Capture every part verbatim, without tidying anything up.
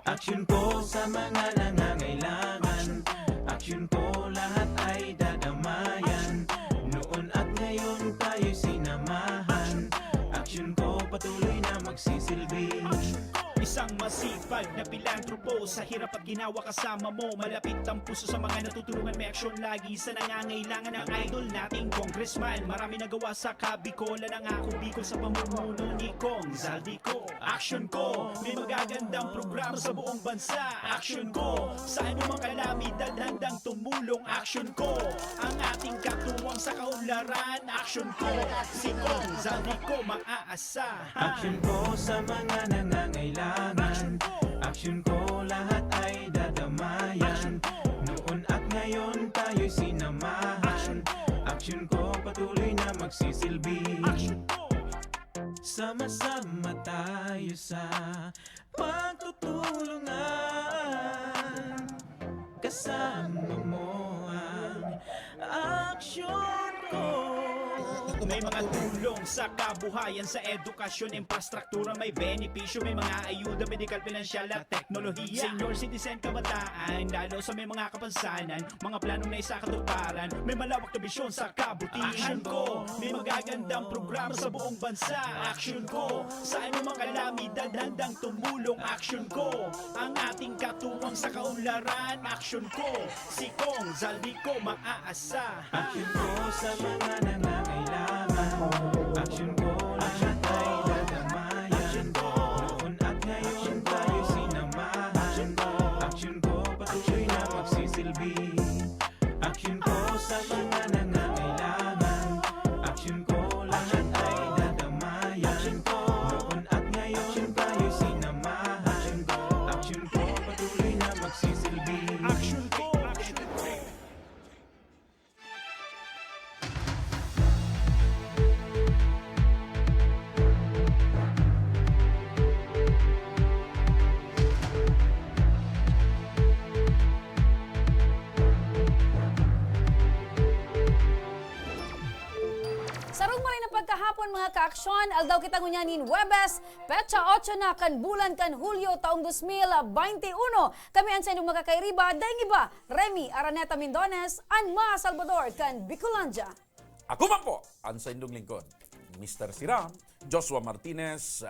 Aksyon ko sa mga nangangailangan. Aksyon ko, lahat ay dadamayan. Noon at ngayon tayo'y sinamahan. Aksyon ko, patuloy na magsisilbi. Isang masipag na pilantropo, sa hirap at ginawa kasama mo. Malapit ang puso sa mga natutulungan, may aksyon lagi sa nangangailangan. Ang idol nating congressman, marami nagawa sa Kabicol. Nangako Bicol sa pamumuno ni Cong Zaldy Co. Aksyon ko, may magagandang programa sa buong bansa. Aksyon ko, sa anumang kalamidad handang tumulong. Aksyon ko, ang ating katuwang sa kaunlaran. Aksyon ko, si Cong Zaldy Co maaasahan. Aksyon ko sa mga nangangailangan. Aksyon ko, lahat ay dadamayan. Noon at ngayon tayo'y sinamahan. Aksyon ko, patuloy na magsisilbi. Sama-sama tayo sa pagtutulungan. Kasama mo ang aksyon ko. May mga tulong sa kabuhayan, sa edukasyon, infrastruktura, may benepisyo, may mga ayuda, medikal, pinansyal at teknolohiya. Senior citizen, kabataan, lalo sa may mga kapansanan, mga planong naisakatuparan, may malawak na bisyon sa kabutihan. Aksyon ko, may magagandang programa sa buong bansa. Aksyon ko, sa anumang kalamidad handang tumulong. Aksyon ko, ang ating katuwang sa kaunlaran. Aksyon ko, si Cong Zaldy Co maaasahan. Aksyon ko sa mga nangangailangan. Aksyon ko, lahat ay dadamayan. Noon at ngayon tayo sinamahan. Aksyon ko, patuloy na magsisilbi. Aksyon ko sa mga nangangailangan. Aksyon ko, lahat ay dadamayan. Noon at ngayon tayo sinamahan. Aksyon ko, patuloy na magsisilbi. Aksyon ko, aksyon ko. Sarong maray na pagkahapon, mga kaaksyon, aldaw kita ngunyan nin Huwebes, petsa otso na kan bulan kan Hulyo, taong dos mil baynte uno. Kami an saindong makakairiba, daing iba, Remy Araneta Mindones, an mga Salvador kan Bicolandia. Ako man po, an saindong lingkod, Mister Siram, Joshua Martinez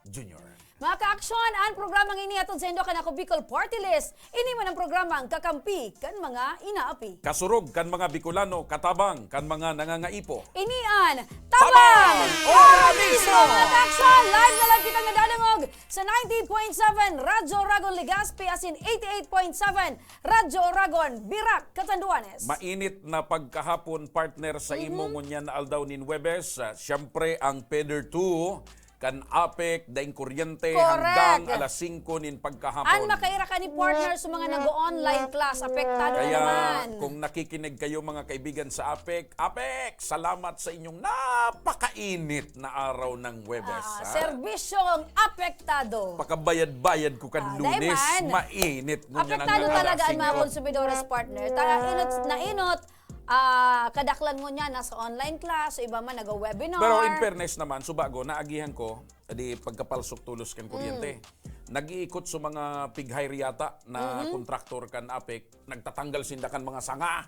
Junior. Mga kaaksyon, an programang ini hatod saindo kan Ako Bicol Party List. Ini man an programang kakampi kan mga inaapi. Kasurog kan mga Bicolano, katabang kan mga nangangaipo. Ini an Tabang! Tabang! Ora mismo! Mga kaaksyon, live na live kitang nadadangog sa ninety point seven Radyo Oragon Legazpi asin eighty-eight point seven Radyo Oragon, Virac, Catanduanes. Mainit na pagkahapon, partner, sa imo Mhm. ngunyan na aldaw nin Huwebes. Ah, siyempre, ang Feather two kan APEC, daing kuryente Correct. hanggang alas singko nin pagkahapon. An makaira ka ni partner sa mga nag-o-online class, apektado na Kaya, naman. kung nakikinig kayo, mga kaibigan, sa APEC, APEC, salamat sa inyong napakainit na araw ng Huwebes, Ah, ha? serbisyong apektado. Pakabayad-bayad ko kan Ah, Lunes, dai man. mainit ngunyan ang Apektado talaga ang mga alas singko. konsumidores, partner. Ta-, inot na inot, ah, kadaklan ngunyan nasa online class, o iba man nag-webinar. Pero in fairness naman, subago, naagihan ko, di pagkapalsok tolos kan kuryente. Mm. Nag-iikot sa mga pig-hire yata na Mhm. kontraktor kan APEC, nagtatanggal sinda kan mga sanga.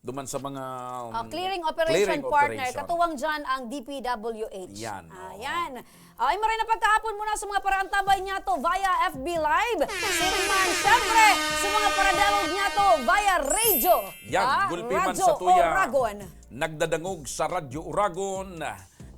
Duman sa mga, um, Ah, clearing operation clearing partner. operation. Katuwang dyan ang D P W H. Yan, oo. Ayan. Ay, maray na pagkahapon muna sa mga paraantabay niyato via F B Live. Siring man, siyempre, sa mga paradangog niyato via radio. Yan, Ah, gulpi man Radyo sa tuya. Oragon. Nagdadangog sa Radyo Oragon,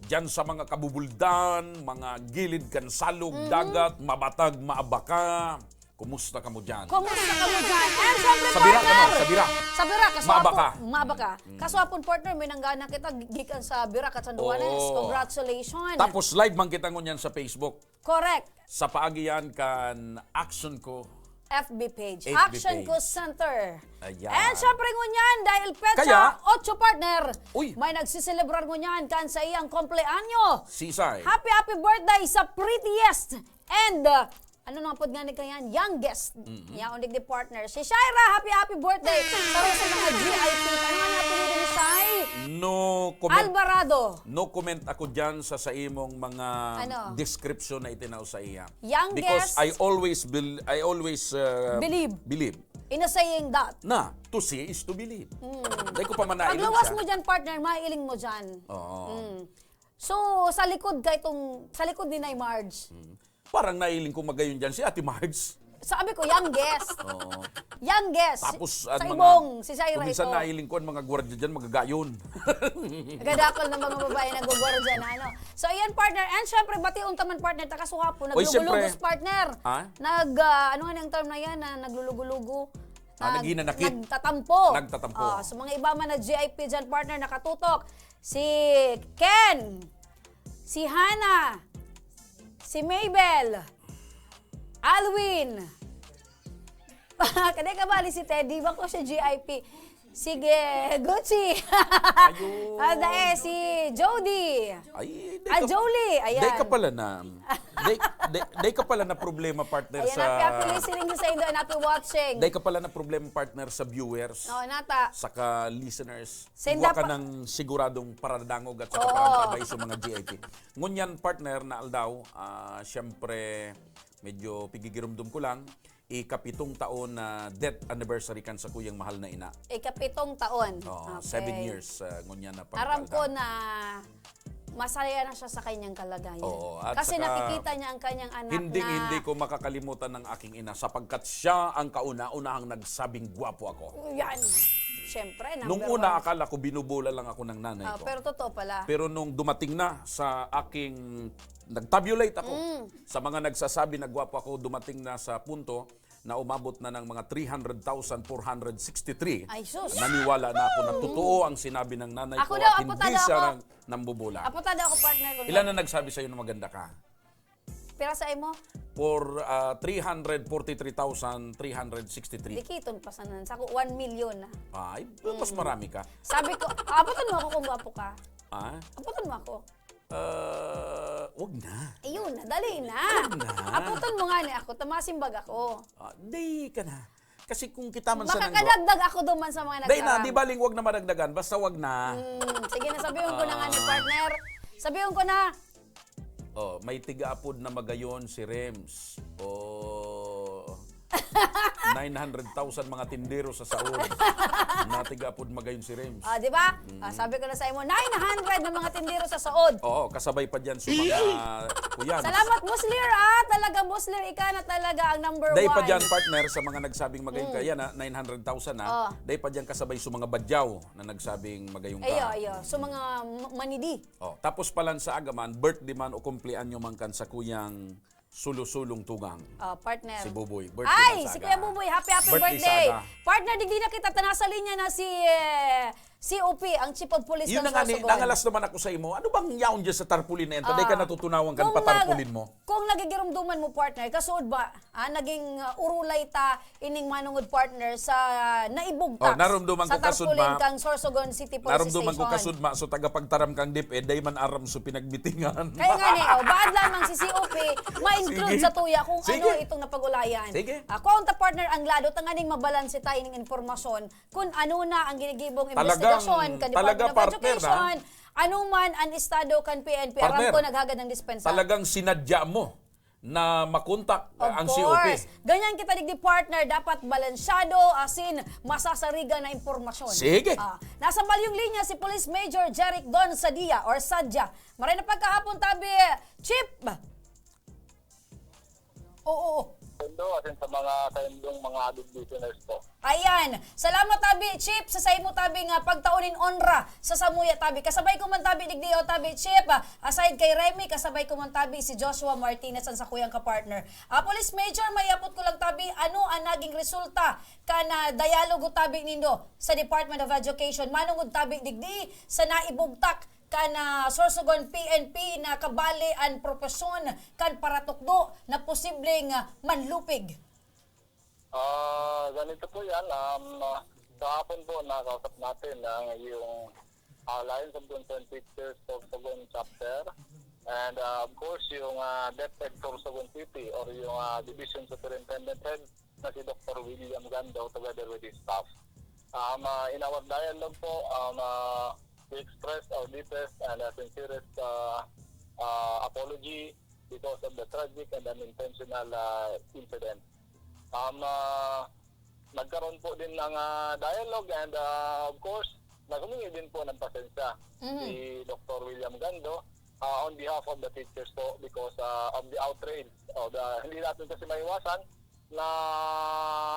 dyan sa mga kabubuldan, mga gilid kan salog, Mhm. dagat, mabatag, maabaka. Kumusta kamo dyan? Kumusta kamo dyan? And syempre, Sa Bira, partner! ano? Sa Bira? Sa Bira, kaso Maabaka. apo, maabaka. Mm. Kaso apon, partner, may nanggana kita, gikan sa Bira, Catanduanes. Oo. Congratulations! Tapos live man kita ngunyan sa Facebook. Correct. Sa paagi yan kan Action Ko F B page. F B Action page. Ko Center. Ayan. And syempre ngunyan, dahil petsa Kaya? otso, partner, Uy! may nagsiselebrar ngunyan kan sa iyang kompleanyo. Sisay? Happy, happy birthday sa prettiest and, uh, Ano nga pod nga ni kayan? Youngest. Mm-hmm. Yaon digdi, partner. Si Shaira, happy, happy birthday. Para sa mga G I P. Ano nga nga apelyido ni Shai? No comment. Alvarado. No comment ako dyan sa, sa imong mga Ano? description na itinaw sa iya. Youngest. Because I always bel- I always uh, Believe. believe In a saying that. Na to see is to believe. Mm. Dahil ko pa man nailing Pagluwas siya. mo dyan, partner, mailing mo dyan. Oo. Mm. So, sa likod ka itong, sa likod ni Nay Marge. Mm. Parang nailing ko magayon dyan si Ate Marge. Sabi ko, youngest. Oo. Youngest. Tapos, Sa ang mga, ibong, si Shaira kung minsan ito. nailing ko, ang mga gwardiya dyan, magagayon. Gadakol ng mga babae na gugwaro dyan, ano. So, ayan, partner. And syempre, bation ta man, partner, ta kasuhapo. Oy, syempre. Naglugulugos, partner. Ha? Nag, ah, ano nga ang term na yan, na naglulugulugo? Ah, Nag- naghinanakit. Nagtatampo. Nagtatampo. Ah, so, mga iba man na G I P dyan, partner, nakatutok. Si Ken, si Hana, si Mabel, Alwin. Kadai ka bali si Teddy, bako siya G I P. Sige, Gucci. Ayun. Ah, dae, si Jody. Ay, day Ah, ka, Jolie. Ayan. day ka pala na. Day, day, day ka pala na problema, partner, Ayan, sa happy, happy listening sa indo and happy watching. Day ka pala na problema, partner, sa viewers. Oo, nata. Saka listeners. Senda Igwa ka pa ng siguradong paradangog at saka Oo. parang kabay sa mga G I P. Ngunyan, partner, na aldaw, ah, siyempre, medyo pigigirumdum ko lang, ikapitong taon na death anniversary kan sa kuyang mahal na ina. Ikapitong taon. Oo, Okay. seven years, ah, ngunyan na Aram ko pagkalda. na masaya na siya sa kanyang kalagayan. Oo, at Kasi saka, nakikita niya ang kanyang anak hinding na hindi ko makakalimutan ng aking ina sapagkat siya ang kauna-unahang nagsabing gwapo ako. Yan. Siyempre, Nung number una, one. akala ko binubola lang ako ng nanay Ah, ko. pero totoo pala. Pero nung dumating na sa aking, nag-tabulate ako Mm. sa mga nagsasabi na gwapo ako, dumating na sa punto na umabot na ng mga three hundred thousand four hundred sixty-three. Ay, sus! Naniwala na ako na totoo ang sinabi ng nanay Ako ko daw, at hindi aputado siya ako. nang, nambobola. Aputado ako, partner, kung Ilan na nagsabi sa'yo na maganda ka? Pira sa imo? For, ah, three hundred forty-three thousand three hundred sixty-three. Dikiton pa sanan. Sa ko, one million na. Ay, mas Mm. marami ka. Sabi ko, "Abutan mo ako kung gwapo ka." Ah? Abutan mo ako. Ah, wag na. Ayun na, dali na. Wag na. Abutan mo nga ni ako, tamasimbag ako. Ah, di ka na. Kasi kung kita man sa nanggo- Makakadagdag ako duman sa mga Di na, nagkaram. di baling wag na madagdagan, basta wag na. Hmm, sige na, sabihin ko na nga ni Ah. partner. Sabihin ko na. Oh, may tigaapod na magayon si Rems. Oh, nine hundred thousand mga tindero sa saod. Natigaapod magayon si Rems. Ah, di ba? Mm. Ah, sabi ko na sa imo, nine hundred na mga tindero sa saod. Oo, kasabay pa dyan sa mga kuyan. Salamat, Muslir, ah. Talaga, Muslir, ika na talaga ang number Dahil pa one. dyan, partner, sa mga nagsabing magayon Mm. ka, yan, ah, nine hundred thousand, ah. Oh. Dahil pa dyan kasabay sa mga badyaw na nagsabing magayon ka. Ayo, ayo. So, mga ma-, manidi. Oh, tapos palan sa aga man, birthday man o kumpleanyo man kan sa kuyang sulo-sulong tugang. Oh, partner. Si Buboy. Birthday Ay, man sa si aga. Kuya Buboy, happy, happy Birthday sa birthday. aga. Partner, digdi na kita, ta nasa linya na si, eh, C O P, ang Chief of Police Yun ng na nga ni, Sorsogon. nangalas naman ako sa imo. Ano bang yaon dyan sa tarpaulin na yan? Taday ka Ah. natutunawan kan Kung nag-, patarpaulin mo? kung nagigirumduman mo, partner, kasuod ba, ah, naging, ah, urulay ta ining manungod, partner, sa naibugtak Oh, narumduman sa ko kasud tarpaulin ma. kang Sorsogon City Police Narumduman ko Station. kasud ma, so tagapagtaram kang DepEd, dai man aram so pinagmitingan. Kaya nga ni, oh, baad lamang si C O P, ma-include Sige. sa tuya kung Sige. ano itong napag-ulayan. Sige. Ah, kung ta, partner, ang lado, tanganing mabalanse tayo ng impormasyon kung ano na ang ginigibong Talagang, investigasyon kan talaga, Department of partner, Education, ano man ang estado kan P N P. Aram Partner, ko, naghagad ng dispensa. talagang sinadya mo na makontak, Of ah, ang C O P. course. Ganyan kita digdi, partner. Dapat balansyado, asin masasarigan na impormasyon. Sige. Ah, nasa balyong linya si Police Major Jeric Don Sadia or Sadia. Maray na pagkahapon, tabi, Chief. Oo, oo. Tondo, asin sa mga kaindong mga avid listeners po. Ayan. Salamat, tabi, Chief, sa saimo, tabi, nga pagtao nin onra sa samuya, tabi. Kasabay ko man, tabi, digdi, o, tabi, Chief, ah, aside kay Remy, kasabay ko man, tabi, si Joshua Martinez, ang sakuyang kapartner. Ah, Police Major, maiyapot ko lang, tabi, ano ang naging resulta kan, ah, dialogo, tabi, nindo sa Department of Education? Manungod, tabi, digdi sa naibugtak kan, ah, Sorsogon P N P na kabali an propesyon kan paratukdo na posibleng, ah, manlupig. Ah, ganito po yan. Um, ah, kahapon po, nakausap natin ang yung, ah, Alliance of Concerned Teachers Sorsogon Chapter. And, ah, of course, yung, ah, DepEd Sorsogon City or yung, ah, Division Superintendent Head na si Doctor William Gando together with his staff. Um, ah, in our dialogue po, um, ah, we express our deepest and, ah, sincerest, ah, ah, apology because of the tragic and unintentional, ah, incident. Um, ah, nagkaroon po din ng, ah, dialogue and, ah, of course, naghumingi din po ng pasensya Mhm. si Doctor William Gando, ah, on behalf of the teachers po because, ah, of the outrage. O the, hindi natin kasi maiwasan na,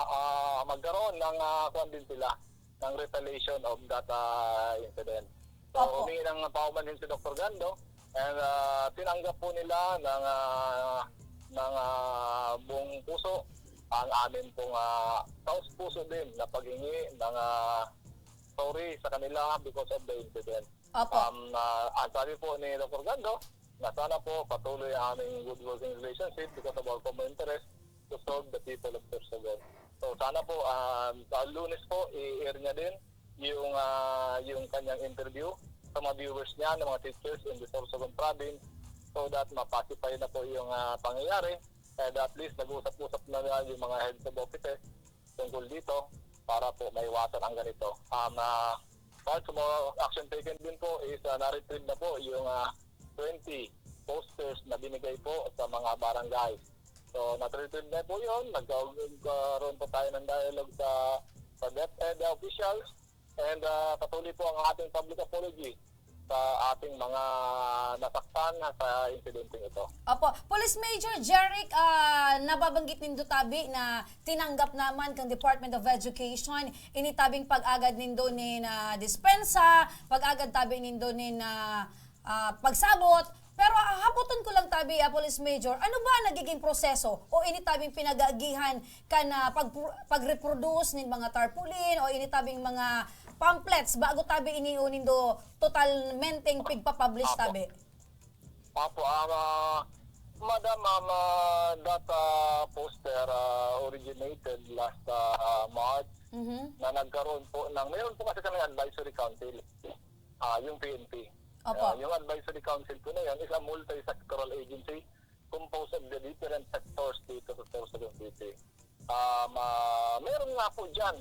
ah, magkaroon ng, ah, kuwan din sila, ng retaliation of that, ah, incident. So, Opo. humingi ng paumanhin si Doctor Gando and, ah, tinanggap po nila ng, ah, ng, ah, buong puso ang amin pong, ah, taos-puso din na paghingi ng, ah, sorry sa kanila because of the incident. Opo. Um, ah, ang sabi po ni Doctor Gando, na sana po patuloy ang aming good working relationship because of our common interest to serve the people of Sorsogon. So sana po, ah, sa Lunes po, i-air niya din yung, ah, yung kanyang interview sa mga viewers niya, ng mga teachers in the Sorsogon province, so that ma-pacify na po yung, ah, pangyayari. And at least nag-uusap-usap na nga yung mga heads of offices tungkol dito para po maiwasan ang ganito. Um, ah, part sa mga action taken din po is, ah, na-retrieve na po yung, ah, twenty posters na binigay po sa mga barangay. So, na-retrieve na po yun. Nagka-, nagkaroon po tayo ng dialogue sa, sa DepEd officials. And, ah, patuloy po ang ating public apology sa ating mga nasaktan sa insidenteng ito. Opo. Police Major Jeric, ah, nababanggit nindo tabi na tinanggap naman kan Department of Education ini tabing pag-agad nindo nin, ah, dispensa, pag-agad tabi nindo nin, ah, ah, pagsabot. Pero, ah, hapoton ko lang tabi, ah, Police Major, ano ba ang nagiging proseso o ini tabing pinag-aagihan kan, ah, pag-, pag-reproduce nin mga tarpaulin o ini tabing mga pamphlets bago tabi ini o nindo totalmenteng pigpa-publish Apo. tabi? Apo, ah, ma-, Madam, ah, ma-, that, ah, poster, ah, originated last, ah, March Mhm. na nagkaroon po ng, mayroon po kasi kami advisory council, ah, yung P N P. Opo. Ah, yung advisory council po na yun is a multi-sectoral agency composed of the different sectors dito sa Sorsogon City. Um, ah, meron nga po dyan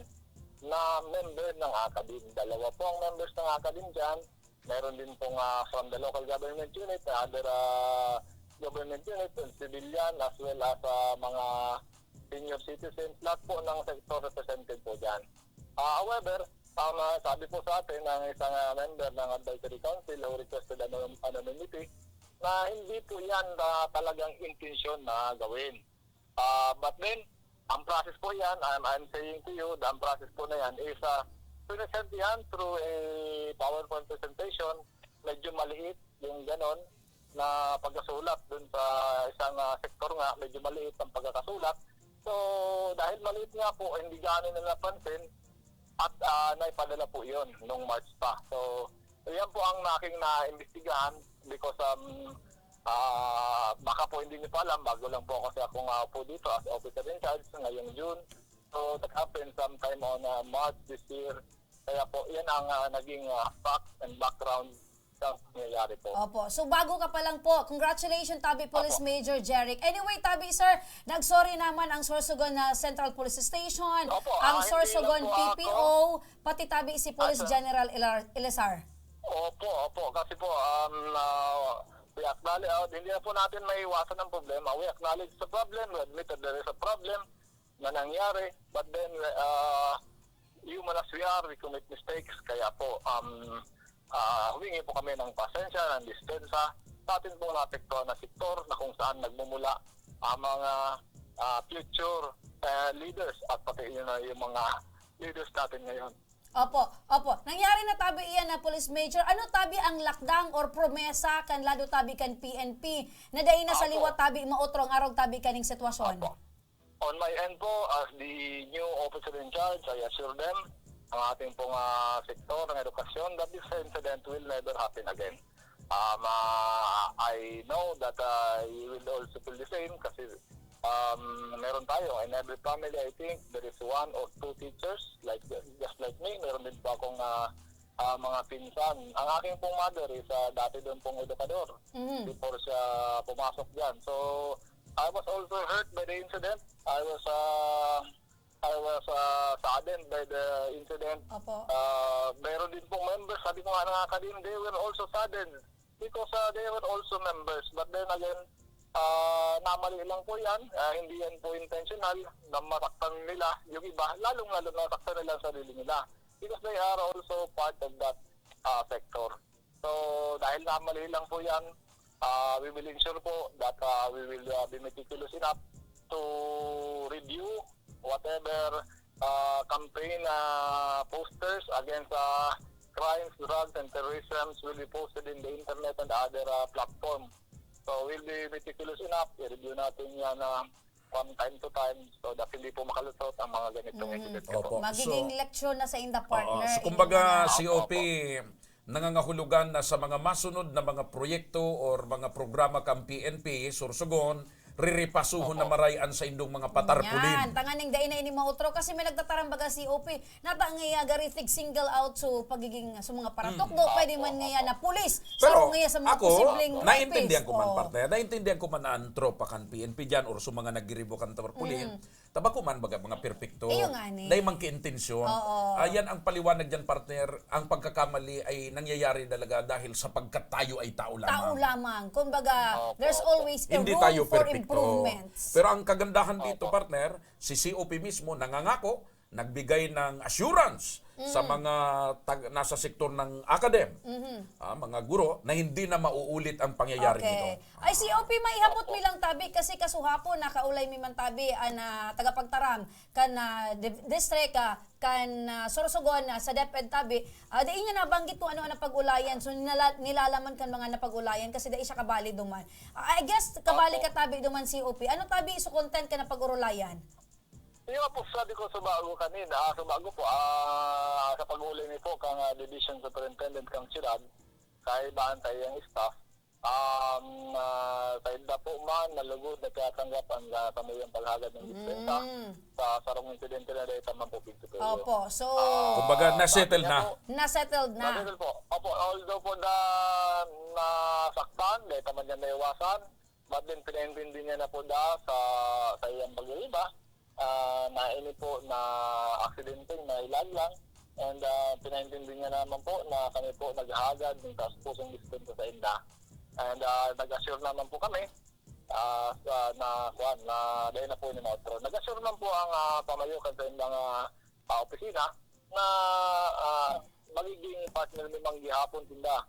na member ng academe. Dalawa po ang members ng academe dyan. Meron din pong, ah, from the local government unit, other, ah, government unit, and civilian, as well as, ah, mga senior citizens. Lahat po ng sector represented po dyan. Ah, however, um, ah, sabi po sa atin ng isang, ah, member ng advisory council who requested ano-, anonymity na hindi po yan, ah, talagang intensyon na gawin. Ah, but then, ang process po yan, I'm, I'm saying to you, the, ang process po na yan is, ah, present yan through a PowerPoint presentation, medyo maliit yung ganon na pagkasulat dun sa isang, ah, sektor nga, medyo maliit ang pagkakasulat. So, dahil maliit nga po, hindi gaano na napansin at, ah, naipadala po yun nung March pa. So, yan po ang aking naimbestigahan because, um, ah, baka po hindi niyo pa alam, bago lang po kasi ako nga po dito as officer in charge ngayong June. So, that happened sometime on, ah, March this year. Kaya po, yan ang, ah, naging, ah, facts and background sa nangyayari po. Opo. So, bago ka pa lang po. Congratulations, tabi Police Opo. Major Jeric. Anyway, tabi, sir, nag-sorry naman ang Sorsogon na Central Police Station, Opo, ang ah, hindi Sorsogon lang po P P O, ako. pati tabi si Police Ah, sir. General Ilar-, Ilazar. Opo, opo. Kasi po, um, ah, we acknowledge, ah, hindi na po natin maiwasan ang problema. We acknowledge the problem, we admit that there is a problem na nangyari, but then, ah, human as we are, we commit mistakes. Kaya po, um, ah, humingi po kami ng pasensya, ng dispensa sa atin pong naapektuhan na sektor na kung saan nagmumula ang mga, ah, future, ah, leaders at pati yun na yung mga leaders natin ngayon. Opo, opo. Nangyari na tabi iyan na Police Major. Ano tabi ang lakdang or promesa kan lado tabi kan P N P na dai na sa Opo. liwat tabi maotro ang arog tabi kaning sitwasyon? Opo. On my end po, as the new officer in charge, I assure them, ang ating pong, ah, sektor ng edukasyon, that this incident will never happen again. Um, ah, I know that, ah, you will also feel the same kasi, um, meron tayo, in every family, I think, there is one or two teachers, like, just like me, meron din po akong, ah, ah, mga pinsan. Ang aking pong mother is, ah, dati doon pong edukador Mhm. before siya pumasok diyan. So, I was also hurt by the incident. I was, ah, I was, ah, saddened by the incident. Opo. Ah, meron din pong members, sabi ko nga na nga kanina, they were also saddened because, ah, they were also members. But then again, ah, namali lang po yan. Ah, hindi yan po intentional na masaktan nila yung iba, lalong-lalo na masaktan nila ang sarili nila. Because they are also part of that, ah, sector. So, dahil namali lang po yan, ah, we will ensure po that, ah, we will, ah, be meticulous enough to review whatever, ah, campaign, ah, posters against, ah, crimes, drugs, and terrorism will be posted in the internet and other, ah, platform. So, we'll be meticulous enough. I-review natin yan, ah, from time to time so that hindi po makalusot ang mga ganitong Mm. insidente po. Opo. Magiging So, leksyon na sa inda, oo. partner, So, inyong kumbaga, mga C O P, Opo. nangangahulugan na sa mga masunod na mga proyekto or mga programa kan P N P, Sorsogon, riripasuhon na Opo. maray an saindong mga patarpulin. Yan, tanganing dai na ini mautro kasi may nagtatarambaga C O P. Nata ngaya gari tig-single out so pagiging sa mga paratukdo, Mm. pwede man Opo, ngaya opo. na pulis. Pero Saro ngaya sa mga ako, posibleng naintindihan rapist. ko man, Oh. partner. Naintindihan ko man ang tropa kan P N P dyan or sa mga nagiribo kan tarpaulin. Mm. Tabako man baga mga perpekto. Iyo nga ni. Dahil mang kiintensyon. Oo. Ah, yan ang paliwanag dyan, partner. Ang pagkakamali ay nangyayari talaga dahil sapagkat tayo ay tao lamang. Tao lamang. Kumbaga, Opo, there's opo. always a Hindi room tayo for perpekto. improvements. Pero ang kagandahan dito, Opo. partner, si C O P mismo nangangako, nagbigay ng assurance sa Mm. mga tag-, nasa sektor ng academ, Mhm. ah, mga guro, na hindi na mauulit ang pangyayari Okay. dito. Ay, C O P, maihapot Opo. mi lang tabi, kasi kasuhapon, nakaulay mi man tabi, an, ah, tagapagtaram, kan, ah, di-, district, ah, kan, ah, Sorsogon, ah, sa DepEd tabi, ah, dai niya nabanggit kung ano ang napag-ulayan. So, nila-, nilalaman kan mga napag-ulayan kasi dai siya kabali duman. Ah, I guess, kabali Opo. ka tabi duman, C O P. Ano tabi so content ka napag-urulayan? Iyo po, sabi ko sa bago kanina, ah, sa bago po, ah, sa pag-uli ni po kang, ah, Division Superintendent kang siyudad, kaibahan tayo yung staff, um, ah, sa inda po man, nalugod na tiyatanggap ang, ah, pamilyang paghagad ng dispensa Mm. sa sarong insidente na dahil tamang po pigtuturo. Opo, so Ah, Kumbaga, sabi nasettle niya na. po, Nasettled na. Nasettle po. Opo, although po na nasaktan, dahil tamad niya naiwasan, But then, pinaintindi niya na po da sa, sa iyang pag-iiba, ah, na ini po na aksidenteng nailag lang. And, ah, pinaintindi niya naman po na kami po naghahagad ng taas pusong dispensa sa inda. And, ah, nag-assure naman po kami, ah, sa, na, kuwan, na dahil na po ni Maestro. Nag-assure man po ang, ah, pamayo kan sa indang, ah, ah, opisina na, ah, magiging partner ni Mang gihapon sinda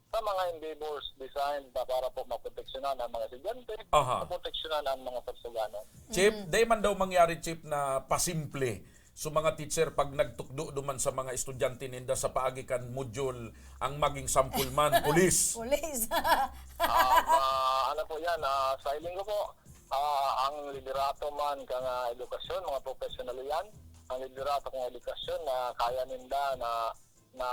sa mga endeavors designed na para po maproteksyonan ang mga estudyante, Aha. maproteksyonan ang mga Sorsoganon. Chief, Mm. dai man daw mangyari, Chief, na pasimple. So, mga teacher, pag nagtukdo duman sa mga estudyante ninda sa paagi kan module, ang maging sampol man, pulis. Pulis. Ah, ah, ano po yan, ah, sa hiling ko po, ah, ang liderato man kang, ah, edukasyon, mga professional yan, ang liderato kang edukasyon na kaya ninda na na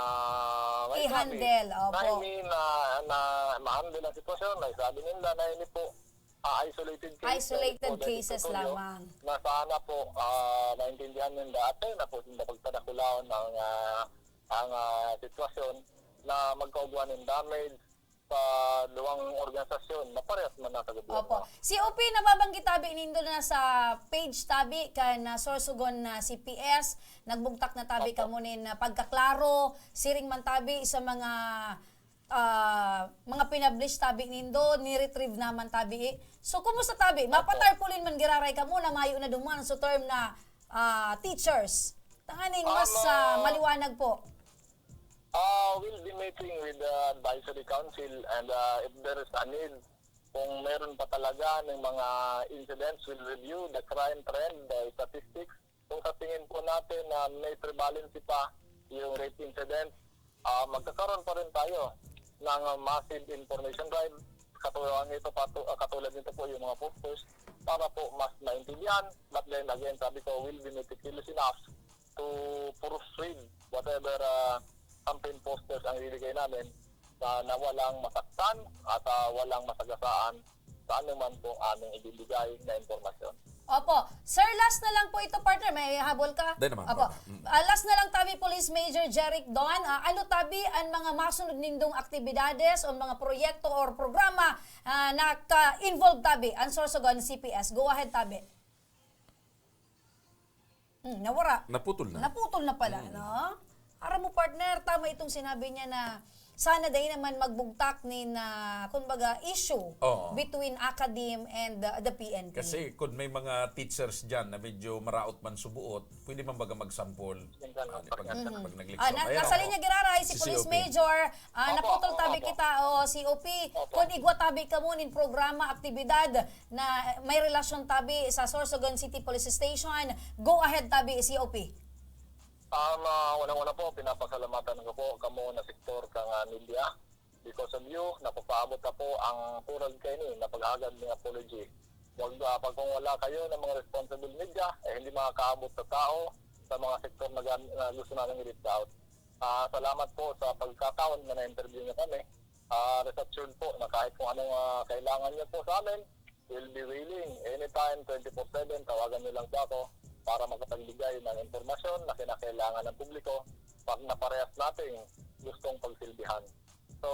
may sabi, I-handle, na opo. ini na, na ma-handle ang sitwasyon, na isabi ninda na ini po, ah, isolated case, Isolated na ini po, cases dahil ito lamang. na sana po, ah, maintindihan ninda at tayo na po sinda pagpadakulahon ang, ah, ang, ah, sitwasyon na magkaugwa ng damage sa duwang organisasyon na parehas man nasa gobyerno. Opo. C O P, nababanggit tabi nindo na sa page tabi kan, ah, Sorsogon na C P S, nagbugtak na tabi Opo. kamo nin, ah, pagkaklaro, siring man tabi sa mga, ah, mga pinablish tabi nindo, ni-retrieve naman tabi, eh. So, kumusta tabi? Opo. Mapatarpaulin man giraray kamo na mayo na duman sa term na, ah, teachers. Tanganing mas, Um, ah, ah, maliwanag po. Ah, we'll be meeting with the advisory council and, ah, if there is a need, kung meron pa talaga ng mga incidents, we'll review the crime trend, the statistics. Kung sa tingin po natin na may prevalency pa yung rape incident, ah, magkakaroon pa rin tayo ng, ah, massive information drive. Katulad nito, patu-, ah, katulad nito po yung mga posters para po mas maintindihan. But then again, sabi ko, we'll be meticulous enough to proofread whatever, ah, campaign posters ang ibibigay namin na, na walang masaktan at, ah, walang masagasaan sa anuman pong aming ibibigay na impormasyon. Opo. Sir, last na lang po ito, partner. May habol ka? Di naman, Opo. partner. Mm. Ah, last na lang tabi, Police Major Jeric Don. Ah, ano tabi ang mga masunod nindong aktibidades o mga proyekto or programa, ah, na ka-involve tabi ang Sorsogon C P S? Go ahead tabi. Hmm, nawara. Naputol na. Naputol na pala, Mm. no? Aram mo, partner, tama itong sinabi niya na sana dai naman magbugtak nin, ah, kumbaga, issue Oo. between Academe and, uh, the P N P. Kasi kung may mga teachers dyan na medyo maraot man subuot, pwede man baga magsampol. Minsan, Ah, pag, pag Mhm. pag nag-leksyon. Ah, na, Ayan, nasa oo. linya giraray si Si Police C O P. Major, ah, Opo, naputol opo, tabi opo. kita, o C O P. Opo. Kung igwa tabi kamo nin programa, aktibidad na may relasyon tabi sa Sorsogon City Police Station, go ahead tabi, C O P. Um, ah, unang-una po, pinapasalamatan ko po kamo na sektor kan, ah, media. Because of you, napapaabot na po ang turag kaini na paghagad nin apology. Wag, ah, pag kung wala kayo ng mga responsible media, eh, hindi makakaabot sa tao, sa mga sektor na gan-, na gusto namin i-reach out. Ah, salamat po sa pagkataon na na-interview niyo kami. Ah, rest assured po na kahit kung anong, ah, kailangan niyo po sa amin, we'll be willing. Anytime, twenty-four seven, tawagan niyo lang po ako para makapagbigay ng impormasyon na kinakailangan ng publiko pag naparehas nating gustong pagsilbihan. So,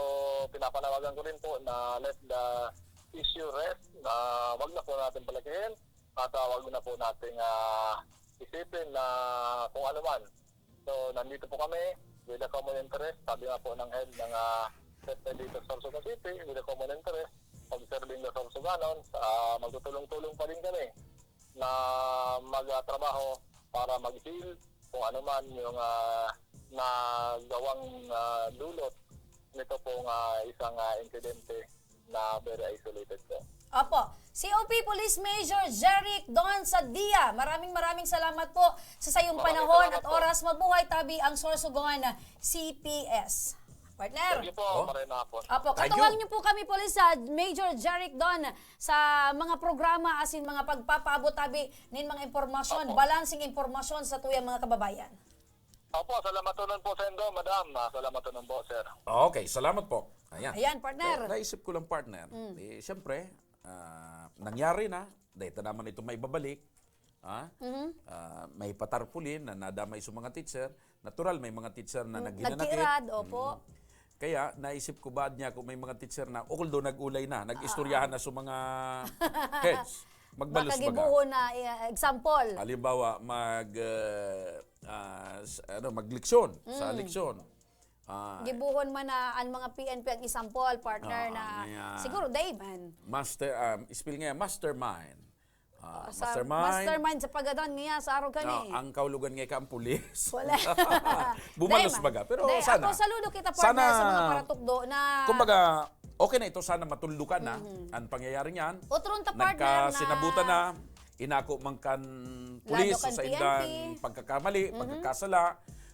pinapanawagan ko rin po na let the issue rest, na wag na po natin palakihin at, ah, wag na po nating, ah, isipin na kung ano man. So, nandito po kami with a common interest. Sabi nga po ng head ng, ah, F P D sa Sorsogon City, with a common interest, pag-serving the Sorsoganon, ah, magtutulong-tulong pa rin kami na magtrabaho para mag-heal kung ano man yung, ah, nagawang, ah, dulot nito pong, ah, isang, ah, insidente na very isolated po. Opo. C O P Police Major Jeric Don Sadia, maraming, maraming salamat po sa sayong Maraming panahon salamat at po. oras. Mabuhay tabi ang Sorsogon C P S. Partner. Thank you po. Oh. Maray na po. Opo, Thank katuwang you. niyo po kami, Police, ah, Major Jeric Don, sa mga programa asin mga pagpapaabot tabi nin mga impormasyon, Opo. balanseng impormasyon sa tuyang mga kababayan. Opo, salamatonon po, Sendo, Madam. Ah, salamatonon po, sir. Okay, salamat po. Ayan. Ayan, partner. Na-, naisip ko lang, partner. Mm. Eh, siyempre, ah, nangyari na. Dahil ta naman ito maibabalik. Ha? Mhm. Ah, may patarpulin na nadamay sa mga teacher. Natural, may mga teacher na Mm, naghinanakit. nagkiirad, opo. Mm. Kaya, naisip ko, baad niya kung may mga teacher na, although nag-ulay na, nag-istoryahan Ah. na sa mga heads. Magbalos Baka baga. gibuhon na, eh, example. Halimbawa, mag, eh, ah, s-, ano, magleksyon, sa Mm. leksyon. Ah, Gibuhon man na ang mga P N P ang isampol, partner, Ah, na ayan. siguro, Dave, man. Master, um, spell nga, mastermind. Ah, Ah, sa mastermind. mastermind sa pagadan niya, sa araw kani. No, ang kaulugan nga ka ang pulis. Wala. Bumalos Dahil man. baga. Pero Dahil sana. ako, saludo kita, partner, Sana. sa mga paratukdo na Kumbaga, okay na ito. Sana matuldukan na Mhm. ang pangyayari niyan. Otro ta, partner, na Nagkasinabutan na. Inako man kan Lado pulis kan sa P N P. indang pagkakamali, Mhm. pagkakasala.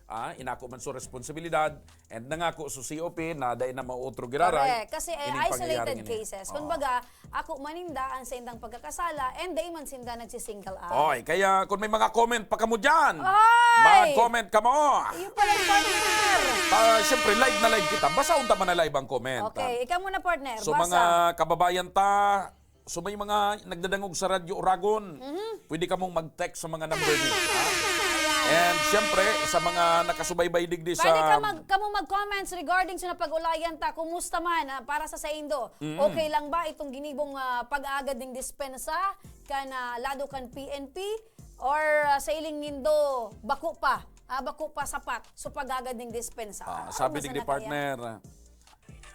Ah, inako man su responsibilidad. And nangako su C O P na dai na maotro giraray Correct. Kasi, eh, ining isolated pangyayari ngini. cases. Oo. Kumbaga, ako man ninda ang saindang pagkakasala and dai man sinda nagsi-single out. Oy, kaya kung may mga comment pa kamo dyan, Oy! mag-comment kamo. Ayun pala yung partner. Ah, siyempre, live na live kita. Basahon ta man na live ang comment, Okay, ah. ikaw muna, partner. So, Basa. mga kababayan ta, so may mga nagdadangog sa Radyo Oragon, Mhm. pwede kamong mag-text sa mga number niyo, ha? Ayan. And siyempre, sa mga nakasubaybay digdi Pwede sa ka mag-, kamo mag-comments regarding sa napag-ulayan ta. Kumusta man, ah, para sa saindo? Mm. Okay lang ba itong ginibong, ah, pag-aagad ning dispensa kan, ah, lado kan P N P? Or, ah, sa hiling nindo, bako pa? Ah, bako pa sapat sa pag-aagad ning dispensa? Ah, Ano sabi mas digdi, anak kaya? partner,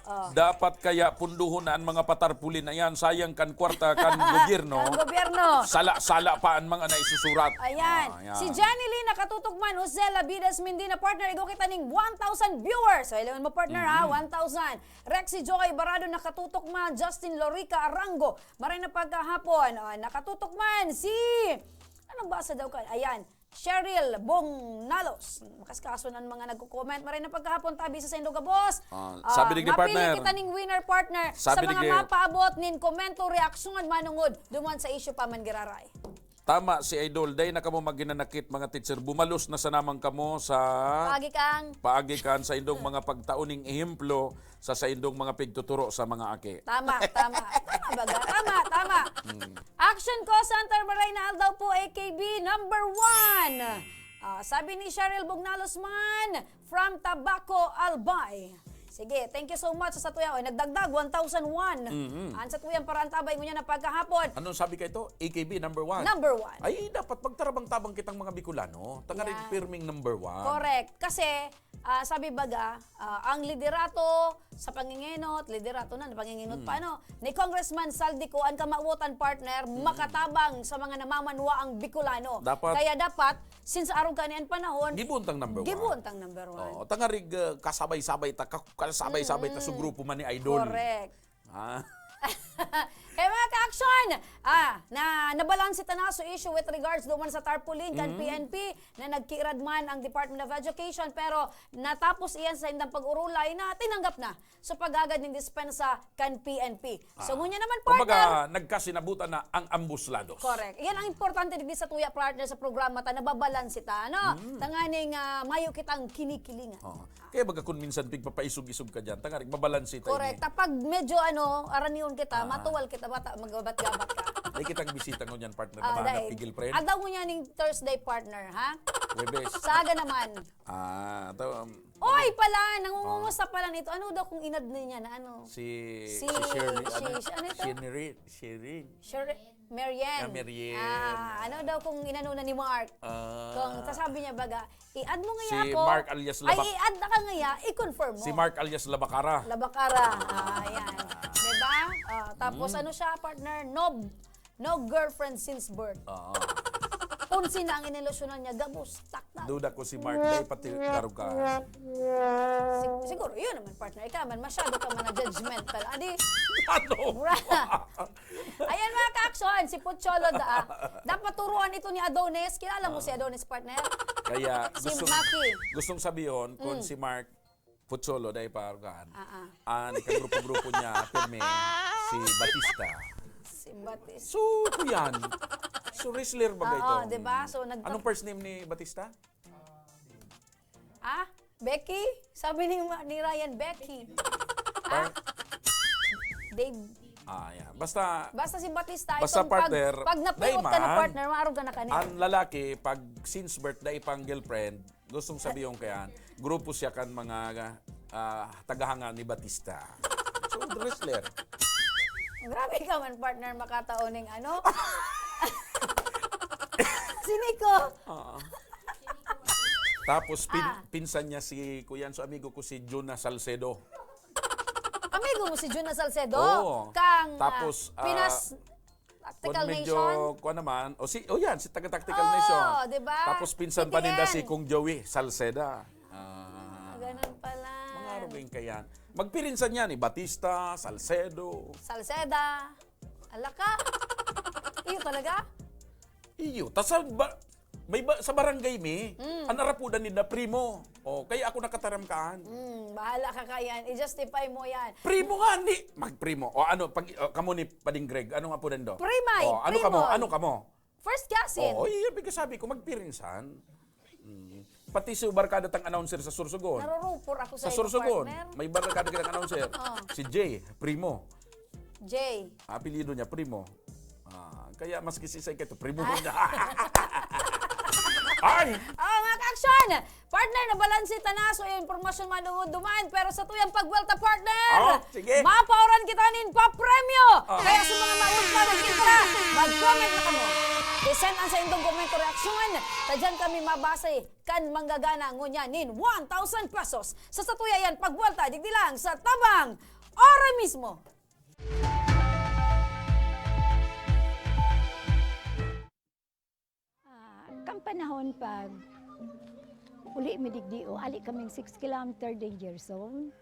Oh. Dapat kaya punduhon na an mga patarpuli na yan. Sayang kan kwarta kan gobyerno. Kan gobyerno. Sala-sala pa an mga naisusurat. Ayan. Ah, ayan. Si Jenny Lee nakatutok man, Jose Labidas Mindina, partner, igwa kita ning one thousand viewers. So, hello mo, partner, ha? Mhm. One thousand. Rexy Joy Barado nakatutok man, Justin Lorica Arango. Maray na pagkahapon. Ah, nakatutok man si, ano ba sa daw ka? Ayan. Cheryl Bongnalos. Makaskaso na ang mga nagko-comment. Maray na pagkahapon, tabi sa saindo gabos. Ah, Ah, sabi ni mapili partner. kita ning winner, partner, sa Sabi ni mga mapaabot nin komento, reaksyon, manungod, duman sa isyu pa man giraray. Tama si Idol, dai na kamo maghinanakit, mga teacher. Bumalos na sana man kamo sa Paagi kang paagi kan saindong mga pagtao ning ehemplo sa saindong mga pigtuturo sa mga aki. Tama, tama. Tama, baga? Tama, tama. Hmm. Action ko, Santa Maria na Aldaw po, A K B number one. Ah, sabi ni Cheryl Bugnalos man, from Tabaco, Albay. Sige, thank you so much sa satuya. Oy, nagdagdag, one thousand one. Mhm. An satuyang paraantabay ngunyan na pagkahapon. Anong sabi ka ito? A K B number one. Number one. Ay, dapat magtarabang-tabang kitang mga Bicolano. Tangarig Yan. pirming number one. Correct. Kasi, ah, sabi baga, ah, ang liderato sa pangingenot, liderato na, pangingenot Hmm. pa, ano? Ni Congressman Zaldy Co, an kamawotan, partner, Hmm. makatabang sa mga namamanwa ang Bicolano. Dapat Kaya dapat, since arog ka niyan panahon, Gibuntang number one. gibuntang number one. Oo, tangarig, ah, kasabay-sabay ta, ka-, kasabay-sabay ta sa Mm. grupo man ni Idol. Correct. Ah. Kaya, mga ka-action, ah, na, nabalanse ta na so issue with regards duman sa tarpaulin kan Mm. P N P na nagkiirad man ang Department of Education, pero natapos iyan sa indang pag-urulay na tinanggap na sa paghagad nin dispensa kan P N P. So, Ah. ngunyan naman, Kumbaga, partner. nagkasinabutan na ang ambos lados. Correct. Yan ang importante digdi sa tuya, partner, sa programa ta, nababalanse ta, no? Mm. Tanganing, ah, mayo kitang kinikilingan. Oo. Kaya baga kun minsan pigpapaisog-isog ka dyan, tangarig mabalanse ta Correct. ini. Ta pag medyo, ano, aranihon kita, Ah. matuwal kita, bata, maggabat-gabat ka. Dai kitang bisita ngunyan, partner, na Ah, mga dai. napigil, friend. Adaw ngunyan ning Thursday, partner, ha? Huwebes. Sa aga naman. Ah, to, um, Oy, pala, nangungumusta Oh. pala nito. Ano daw kung inad na niya na ano? Si, Si, si Shirley, si, ano? si, ano ito? Shirley, Shirley. Sher-, Marian. Ah, Marian. Ah, ano daw kung inano na ni Mark? Ah. Kung sasabi niya baga, "I-add mo nga Si ako." Mark alias Ay, Labak-, i-add na ka nga, i-confirm mo. Si Mark alias Labakara. Labakara. Ah, yan. Diba? Ah, tapos Mm. ano siya, partner? No, no girlfriend since birth. Oo. Kung sino ang inilusyonan niya, gabos, taktak. Duda ko si Mark, dai pati karog ka. Sig-, siguro, yun naman, partner. Ikaw man, masyado ka man na-judgmental. Adi, Ano? Bra. Ayan, mga ka-action, si Pocholo da, ah. Dapat turuan ito ni Adonis. Kilala mo Ah. si Adonis, partner? Kaya Si gusto, Maki. gustong sabihon, kung Mm. si Mark Pocholo, dai pa arugahan. Ah, ah. An kagrupo-grupo niya, pirmi, si Batista. Si Batista. So, kuyan. So, wrestler ba Oo, ito? di ba? So, nagpa- Anong first name ni Batista? Ah? Becky? Sabi ni Ma-, ni Ryan, Becky. Ah? Par- Dave. Ah, yeah. Basta, Basta si Batista, basta itong pag, partner, pag napiot ka na dai man. partner, maarog ka na kanina. Ang lalaki, pag since birth, dai pang girlfriend, gustong sabihin ko yan, grupo siya kan mga, ah, tagahanga ni Batista. So, wrestler. Grabe ka man, partner, makataon ning ano? Si Nico. Oo. Tapos, pin-, Ah. pinsan niya si, kuyan, so amigo ko si Jonah Salcedo. Amigo mo si Jonah Salcedo? Oo. Kang, ah, Tapos, ah, Pinas Tactical kung medyo, Nation? kuwan naman, o si, o yan, si taga Tactical Oh, Nation. di ba? Tapos pinsan Si pa ninda T N. si Kong Joey Salceda. Ah. Ah, ganun pala. Mga aruging kayan. Magpirinsan yan, eh. Batista, Salcedo. Salceda. Alaka. Iyo talaga? Iyo. Tas sa ba-, may ba, sa barangay mi, Mm. an arapudan ninda, Primo. Oh, kaya ako nakataram kaan. Mm, bahala ka kayan. I-justify mo yan. Primo nga ni, magprimo. O ano, pag, o, kamo ni Pading Greg, anong apodan do? Primay, O, ano Primo. kamo? Ano kamo? First cousin. Oo, yun yung sabi ko, magpirinsan. Mm. Pati si barkada tang announcer sa Sorsogon. Narurupor ako sa Sa iyo, Sorsogon, partner. may barkada kitang announcer. Oh. Si Jay, Primo. Jay. Apelyido niya, Primo. Ah, kaya maski si Isay Keto, Primo Ah. niya. Ay! Oh, mga ka-action! Partner, nabalanse ta na, so yung impormasyon manungod duman. Pero sa tuyang pagwelta, partner, Oh, sige. mapaoran kita nin papremyo. Oh. Kaya sa mga maurot pa nagkita, mag-comment na kamo. I-send ang sa indong komento, reaksyon. Tadyan kami mabase kan manggagana ngunyan nin one thousand pesos. Sa satuya yan, pagwelta, digdi lang sa Tabang Ora mismo. Ah, kan panahon pag uli mi digdi, o, ali kaming six kilometer danger zone.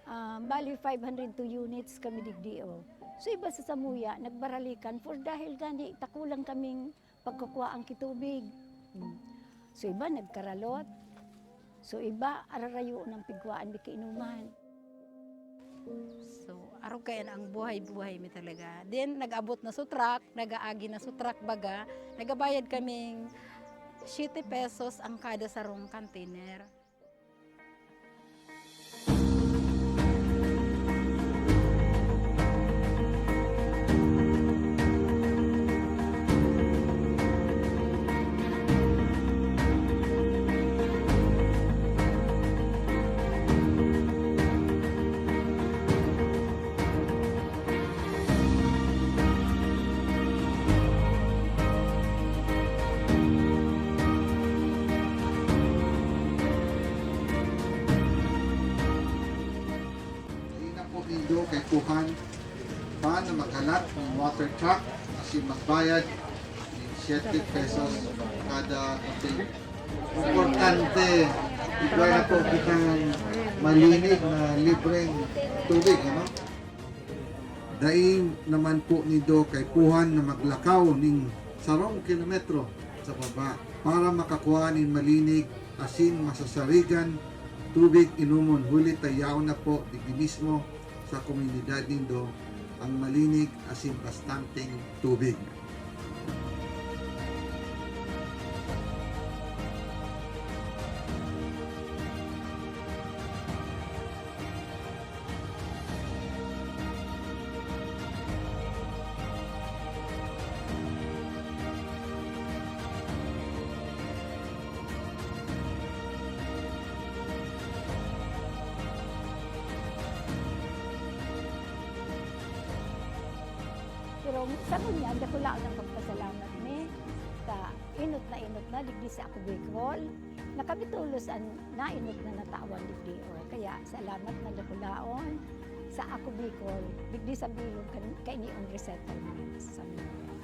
Ah, bali, five hundred two units kami digdi, o. So, iba sa samuya, nagbaralikan for dahil gani, takulang kaming pagkukuha ang kitubig. Hmm. So, iba nagkaralot. So, iba ararayo ng pigkuhaan, di kainuman. So, Arog kaiyan ang buhay-buhay mi talaga. Then, nag-abot na sa truck, nag-aagi na sa truck baga, nagabayad kaming siyete pesos ang kada sarong container. Dai na po nindo kaipuhan pa na maghalat nin water truck asin magbayad nin siyete pesos kada container. Importante, igwa na po kitang malinig na libreng tubig, ano? Dai naman po nindo kaipuhan na maglakaw nin sarong kilometro sa baba para makakua nin malinig asin masasarigan tubig inomon, huli ta yaon na po digdi mismo sa komunidad nindo ang malinig asin bastanteng tubig. Pero sa ngunyan, dakulaon an pagpasalamat mi ta enot na enot na digdi sa Ako Bicol, na kami tolos an naenot na natawan digdi. O, kaya salamat na dakulaon sa Ako Bicol, digdi sa bilog kan, kaini an resettlement sa Minoy.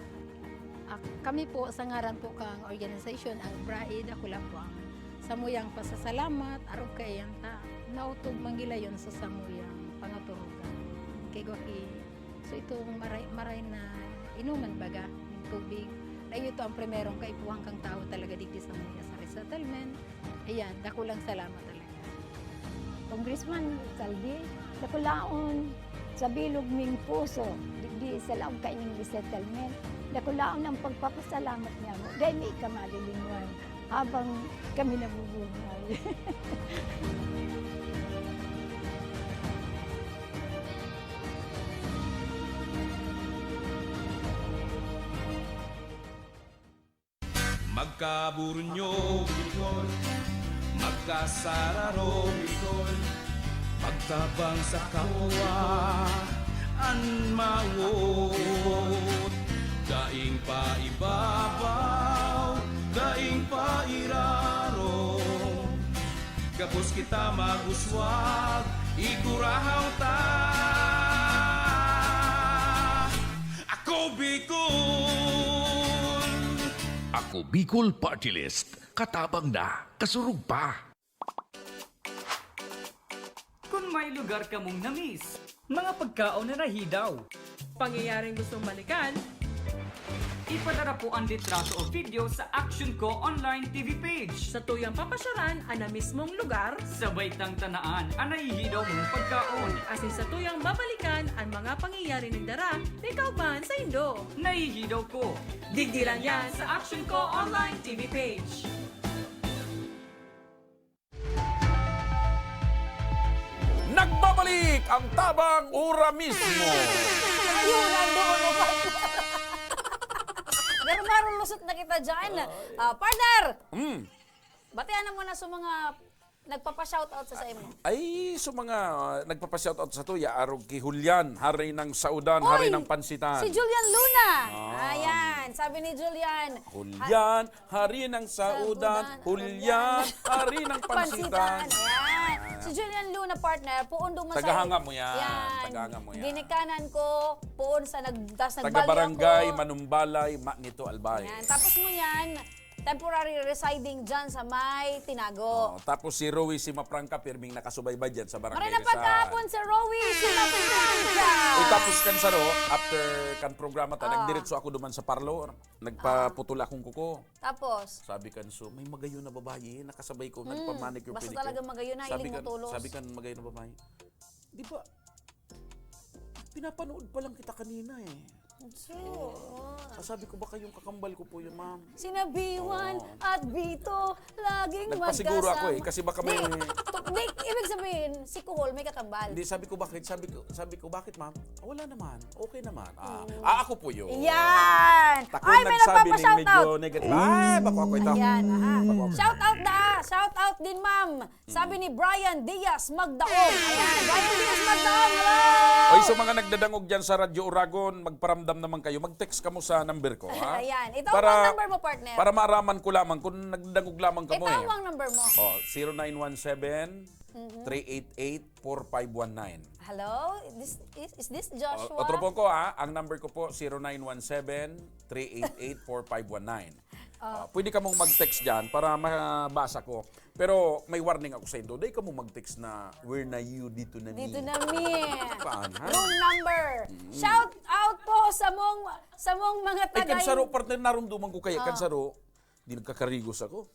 Ak-, kami po, sa ngaran po kan organisasyon, ang BRAE Dakulapuang, samuyang pasasalamat, arog kaiyan ta naotob man gilayon sa samuyang pangaturugan. Kay gwa ki So, itong maray, maray na inuman baga, yung tubig, na iyo to ang primerong kaipuhan kang tao talaga digdi sa mga sa resettlement. Ayan, dakulang salamat talaga. Congressman Saldi, dakulaon sa bilog ming puso, digdi sa laog kaining resettlement, dakulaon ang pagpapasalamat niya mo. Dahil may ikamalilingwan. Habang kami nabubuhay. Magkaburunyo, Bicol. Magkasararo, Bicol. Magtabang sa kapwa, an mawot. Daing paibabaw, daing pairarom. Gabos kita mag-uswag, igurahaw ta. Ako Bicol! Ako Bicol Party List. Katabang na, kasurog pa. Kun may lugar kamong na-miss, mga pagkaon na nahidaw, pangyayaring gustong balikan, ipadara po an litrato o video sa Action Ko Online T V page. Satuyang papasyaran an mismong lugar. Sabay tang tanaan an nahihidaw mong pagkaon. Asin satuyang babalikan an mga pangyayari nagdara ni kauban saindo. Nahihidaw ko. Digdi lang yan sa Action Ko Online T V page. Nagbabalik ang Tabang Ura Mismo. Ayun, nandoon na pa. Pero marulusot na kita dyan. Ah, partner! Mm. Batian na muna sa mga nagpapa-shoutout sa, sa imo. Ay, sa mga, ah, nagpapa-shoutout sa tuya, arog ki Julian, hari ng saudan, hari ng pansitan. Si Julian Luna. Ah. Ayan, sabi ni Julian, Julian, hari ng saudan, Julian, hari ng pansitan. Ayan. Si Julian Luna, partner, poon duman sa Tagahanga mo yan. Yan. Tagahanga mo yan. Ginikanan ko, poon sa nag-, tas nagbalyo ako. Taga-barangay Manumbalay, Magnito, Albay. Yan. Tapos mo yan, temporary residing dyan sa may Tinago. Oo, tapos si Rowie Simafranca, pirming nakasubaybay dyan sa Barangay Rizal. Maray na pagkahapon si Rowie Simafranca. Uy, tapos kan saro, after kan programa ta, nagdiretso ako duman sa parlor. Nagpaputol akong kuko. Tapos? Sabi kan so, may magayon na babae, nakasabay ko, nagpa-manicure, pedicure. Basta talaga magayon na, hiling mo tulos. Sabi kan magayon na babae, "Di ba, Pinapanood pa lang kita kanina eh. So, Ah, sabi ko, baka yung kakambal ko po yun, ma'am. Sina B one Oo. at B two, laging Nagpasiguro ako eh, magkasama. Kasi baka may Di, to- di, ibig sabihin, si Kuhol may kakambal. Hindi, sabi ko, bakit? Sabi ko, sabi ko, bakit, ma'am? Ah, wala naman. Okay naman. Ah, Mm. ah, ako po yun. Yan! Takot Ay, may nagsabi ning nagpapa-shoutout. Medyo negative. Ay, bako ako ito. Ayan, aha. Bako ako. Shout out na! Shout out din, ma'am. Sabi ni Brian Diaz Magdaon. Ayan, Brian Diaz Magdaon, hello! Oy, sa mga nagdadangog dyan sa Radyo Uragon, magparamdam naman kayo. Mag-text kamo sa number ko, ha? Ayan, itaw ang number mo, partner. Para maaraman ko lamang kung nagdadangog lamang kamo Itaw eh. ang number mo. Oh, zero nine one seven, three eight eight, four five one nine. Hello? This, is, is this O, Joshua? Otro po ko ha, ang number ko po, zero nine one seven, three eight eight, four five one nine. Ah, pwede kamong mag-text dyan para mabasa ko. Pero may warning ako sa indo. Dai kamo mag-text na, "Where na you? Dito na mi." Dito na mi. Paan, ha? Room number. Shout out po sa mong sa mong mga Ay, taga kansaro, partner, narumduman ko kaya, Ah. kansaro, di nagkakarigos ako.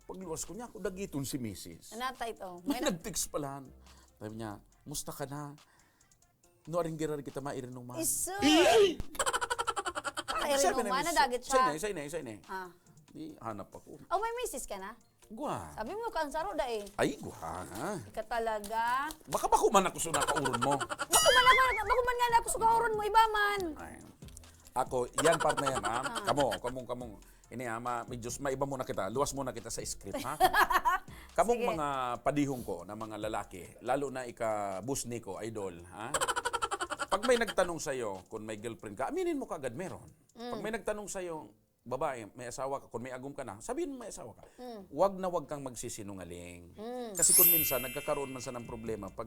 Pagluwas ko niya, ako dagiton si misis. Anata ito. May May na- nag-text pa lang. Sabi niya, "Musta ka na? No, aring girar kita mairinuman." Isu. Sabi Mairinuman na misis, dagit "Say siya. na, say na, say na." Ah. Di, hanap ako. Oh, may misis ka na? Gwa. Sabi mo, kansaro da eh. Ay, gwa. Ika talaga. Baka bako man ako sa nakauron mo. Bako man ako, bako man nga na ako sa kauron mo, iba man. Ay. Ako, yan part na yan, ha? Ah. Kamo, kamong, kamong. Ini, ha, ma, medyo, maiba muna kita. Luwas muna kita sa script, ha? Kamong Sige. mga padihong ko na mga lalaki, lalo na ika, Boss Nico, idol, ha? Pag may nagtanong sa'yo kung may girlfriend ka, aminin mo kagad meron. Pag may nagtanong sa'yo, babae, may asawa ka, kung may agom ka na, sabihin mo may asawa ka. Wag na wag kang magsisinungaling. Kasi kung minsan, nagkakaroon man sa ng problema pag